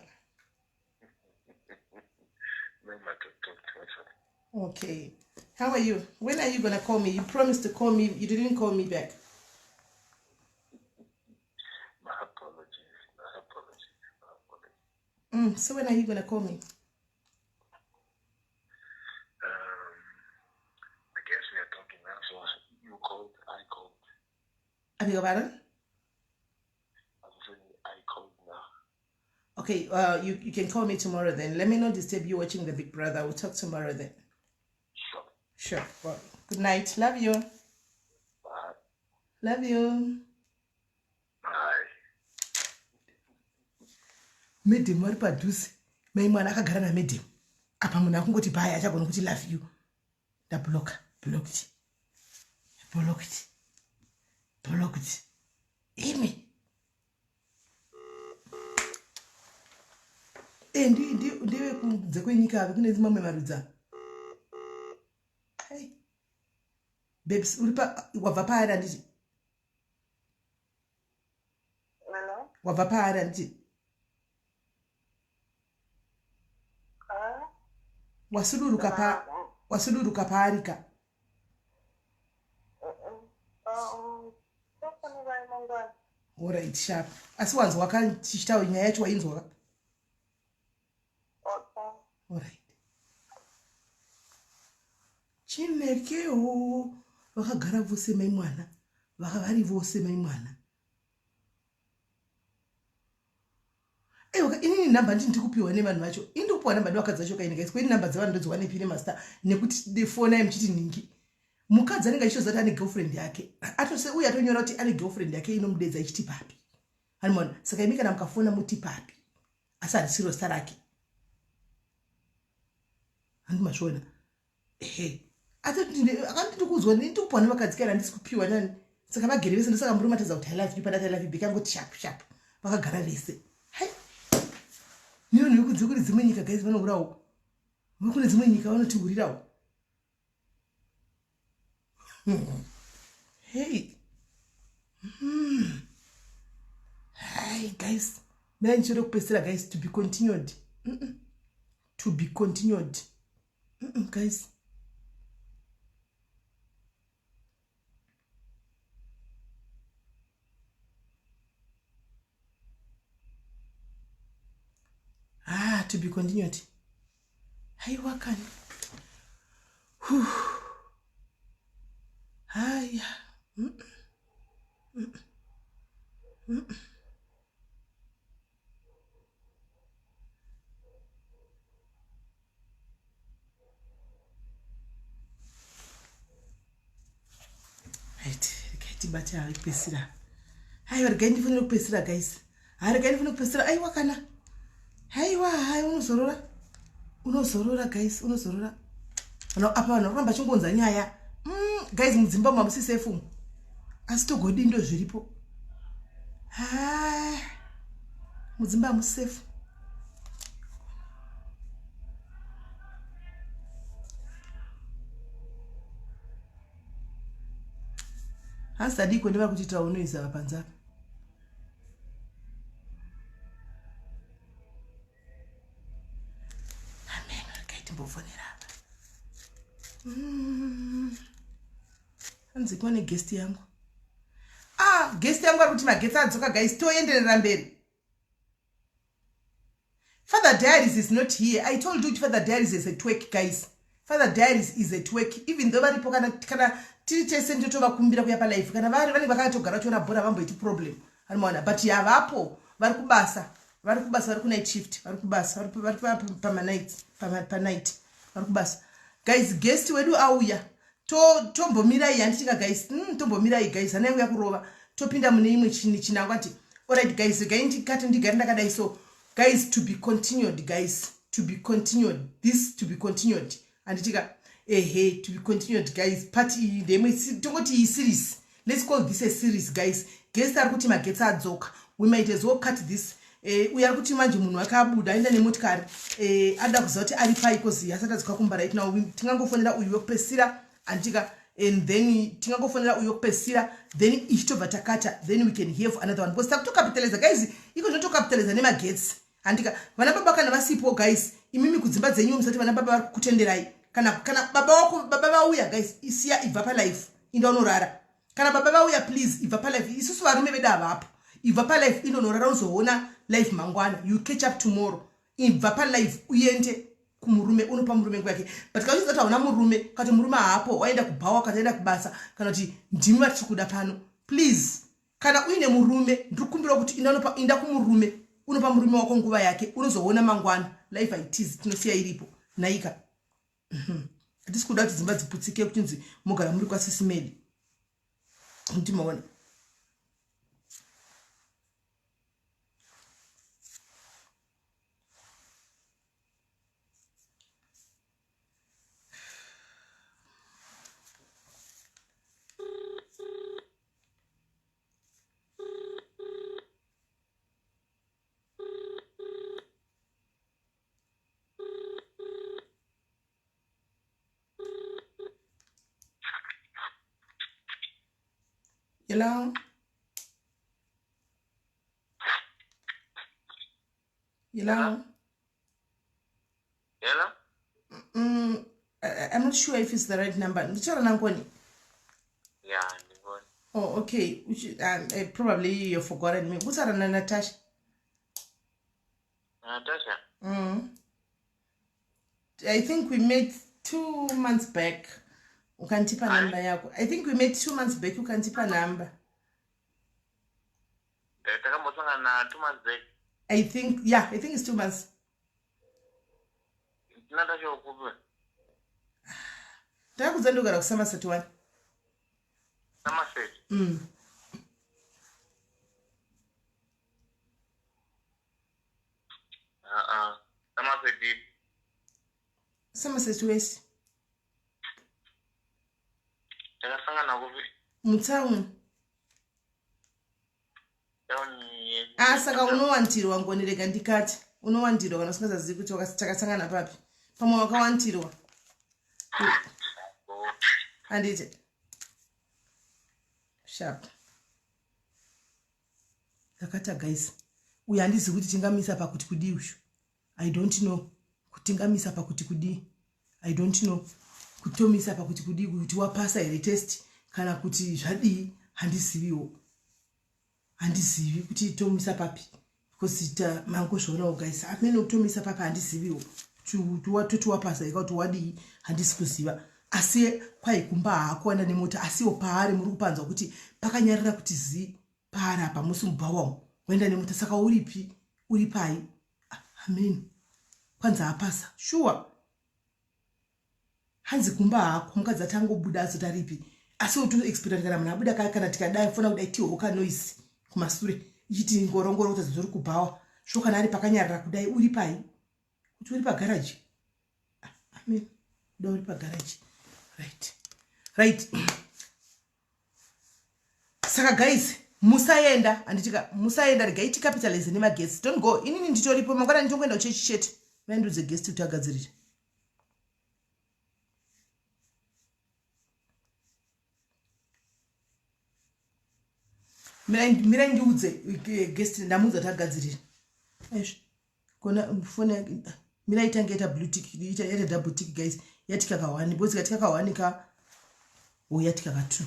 No matter talk to us. Okay. How are you? When are you gonna call me? You promised to call me. You didn't call me back. My apologies. My apologies. My apologies. So when are you gonna call me? I guess we are talking now. So you called, I called. I beg your pardon? I'm saying I called now. Okay, you can call me tomorrow then. Let me not disturb you watching the Big Brother. We'll talk tomorrow then. Sure. Sure. Well, good night. Love you. Bye. Love you. Bye. Madam vari padhuze, mai mwana akagara namadam apa, munhu akungoti bye, achagona kuti love you. Ndabloka, blocked, blocked, blocked. Imi e ndevekunze kwenyika ave kune mamwe marudzi ava. Hey. Babes, uri pa wabva paari handiti? Hello? Wabva paari handiti? Ah? Wasuduruka pa wasuduruka paari ka? Tofanira mangwana. Alright, sharp. Asi wanzwa ka tichitaura nyaya yacho, wainzwa ka? Okay. Alright. Chinekewo vakagara vose mai mwana, vaka vari vose mai mwana. Aiwa, inini nhamba ndini ndikupiwa nevanhu vacho. Ini ndikupiwa nhamba nevakadzi vacho kaini guys. Kweni nhamba dzevanhu ndodziwanepi nemazita nekuti fonai muchiti nhingi? Mukadzi anenge achitoziva kuti ane girlfriend yake, atose uye atonyora kuti ane girlfriend yake inomudedza ichiti papi, animona. Saka imi kana mukafona muti papi, asi handisiro zita rake, handi mazviona? Ehe, akanditi kuudzwa ndikupiwa nevakadzi kaini, handisi kupiwa nani. Saka vagere vese, ndosaka murume atadza kuti I love you. Pandati I love you, bikangoti sharp sharp, vakagara vese. Hai, nevanhu vekunze kune dzimwe nyika guys vanourawo, vekune dzimwe nyika vanotihurirawo. Hey. Hi guys, mina ndichode kupedzisira guys. To be continued. To be continued. Guys. Ah, to be continued. Haiwa kani. Haya. Right, regai tibate hayo kupedzisira. Haiwa, regai ndifanire kupedzisira guys. Ha, regai ndifanire kupedzisira. Aiwa kana. Haiwa, hai, unozorora. Unozorora guys, unozorora. Vanhu apa vanhu vakuramba chingonza nyaya. Guys, mudzimba umu hamusi safe umu. Asi togodi ndo zviripo. Ha. Mudzimba hamusi safe. Hanzi tadiko ndivari kutiitira unoisa vapanze apa. Amen, regai timbofonera apa. Hanzi kwane guest yangu. Ah, guest yangu ari kuti magetsi adzoka guys, toenderera mberi. Father Diaries is not here. I told you Father Diaries is at work, guys. Father Diaries is at work. Even though varipo, kana tiri tese ndotovakumbira kuya palive, kana vari vanenge vakatogara vachiona bhora vamboiti problem, anomaona, but havapo, vari kubasa, vari kubasa, vari kunight shift, vari kubasa, vari pamanight, panight vari kubasa guys. Guest wedu auya, tombomirai handitika guys? Tombomirai guys, hana yangu yakurova. Topinda mune imwe chinangwa ti. Alright guys, regai ndikati ndigare ndakadai. So guys, to be continued guys, to be continued this, to be continued, handitika? Ehe, to be continued guys. Part iyi ndemwe, tongoti iyi series, let's call this a series guys. Guest ari kuti magetsi adzoka. We might as well cut this. Eh, uyo ari kuti manje munhu wake abuda aenda nemotikari eh, ada kuziva kuti ari pai kozi asati adzoka kumba right now. Tingangofonera uyu wekupesira anditika and then tingangofonera uyu wekupesira then ichitobva takata then we can hear for another one because takutocapitaliza guys iko zvinotocapitaliza nemagetsi handika vana baba kana vasipo guys imimi kudzimba dzenyu musati vana baba vari kukutenderai kana kana baba wako baba vauya guys isiya ibva palife inda unorara kana baba vauya please ibva palife isusu varume vedu havapo ibva palife indonorara uzoona life mangwana you catch up tomorrow ibva palife uende kumurume unopa murume nguva yake but kana uchiziva kuti hauna murume kati murume haapo waenda kubhawa kana waenda kubasa kana kuti ndimi vatiri kuda pano please kana uine murume ndiri kukumbira kuti inda kumurume unopa murume wako nguva yake unozoona mangwana life haitizi tinosiya iripo naika mhm. hatisi kuda kuti dzimba dziputsike kuchinzi mogara muri kwasisi medi kuti maona Hello? Hello? Hello? I'm not sure if it's the right number. Ndichara nangoni? Yeah, ndingoni. Oh, okay. Which, probably you've forgotten me. Kutaura na Natasha. Natasha? I think we met 2 months back. Ukantipa number yako. I think we met 2 months back. Ukantipa number. Takambosangana 2 months back. I think, yeah, I think it's 2 months. Natasha ukupi? Ndakakudza ndogara kuSomerset 1. Somerset? Mm. Uh-uh. Somerset ipi? Somerset West. Takasangana kupi? Mutown. Town. Ah, saka unowandirwa ngoni rega ndikati. Unowandirwa kana usingazazivi kuti takasangana papi. Pamwe wakawandirwa. Oh. Handiti. Sharp. Ndakata guys. Uyu handizivi kuti tingamisa pakuti kudii ushu. I don't know. Kuti tingamisa pakuti kudii. I don't know. Kutomisa pakuti kudii kuti wapasa here test kana kuti zvadii handiziviwo. Handizivi kuti tomisa papi because ta mangozvionawo guys amene kutomisa papi handiziviwo toti wapasa ika kuti wadii handisi kuziva asi kwai kumba haakuwanda nemota asiwo paari muri kupanzwa kuti pakanyarira kuti zi paari apa musi mubhawamu waenda nemota saka uripi uri pai. Ah, amen kwanzi apasa sure hanzi kumba hako mukadzi atangobuda azoti aripi asi utoexpecta kana munhu abuda kana tikadai fona kudai tihoka noise kumasure ichiti ngorongoro kuti zori kubhawa sho kana ari pakanyarara kudai uri pai kuti uri pagaraji. Ah, amen kuda uri pagaraji right saka guys musaenda handitika musaenda regai ticapitalize nemagetsi. Don't go. Inini nditoripo mangwana nditongoenda kuchechi chete vaindudze guest kuti agadzirire. Mirai ndiudze guest ndamuudza kuti agadzirire. Aizvi kona foni yake mirai itange yaita blue tick yaita double tick guys yatika ka 1 because ikatika ka 1 ka o yatika ka 2.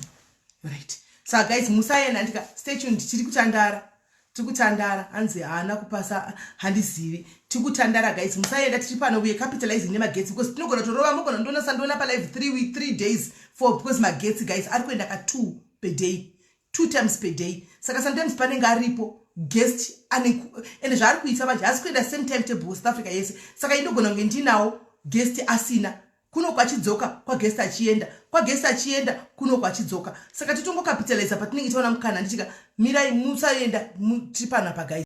Right, saka guys musaenda ndika stay tuned tiri kutandara tiri kutandara hanzi haana kupasa handizivi tiri kutandara guys musaenda tiri pano we capitalizing nemagetsi because tinogona torova mogona ndona sandiona palive 3 week 3 days 4 because magetsi guys ari kuenda ka 2 per day, two times per day. Saka sometimes panenge aripo guest ane ende zvaari kuita manje haasi kuenda same time table South Africa yese saka indogona kunge ndinawo guest asina kuno kwachidzoka kwaguest achienda kwaguest achienda kuno kwachidzoka saka titongocapitaliza patinenge taona mukana ndichika mirai musaenda tiri panapa guys.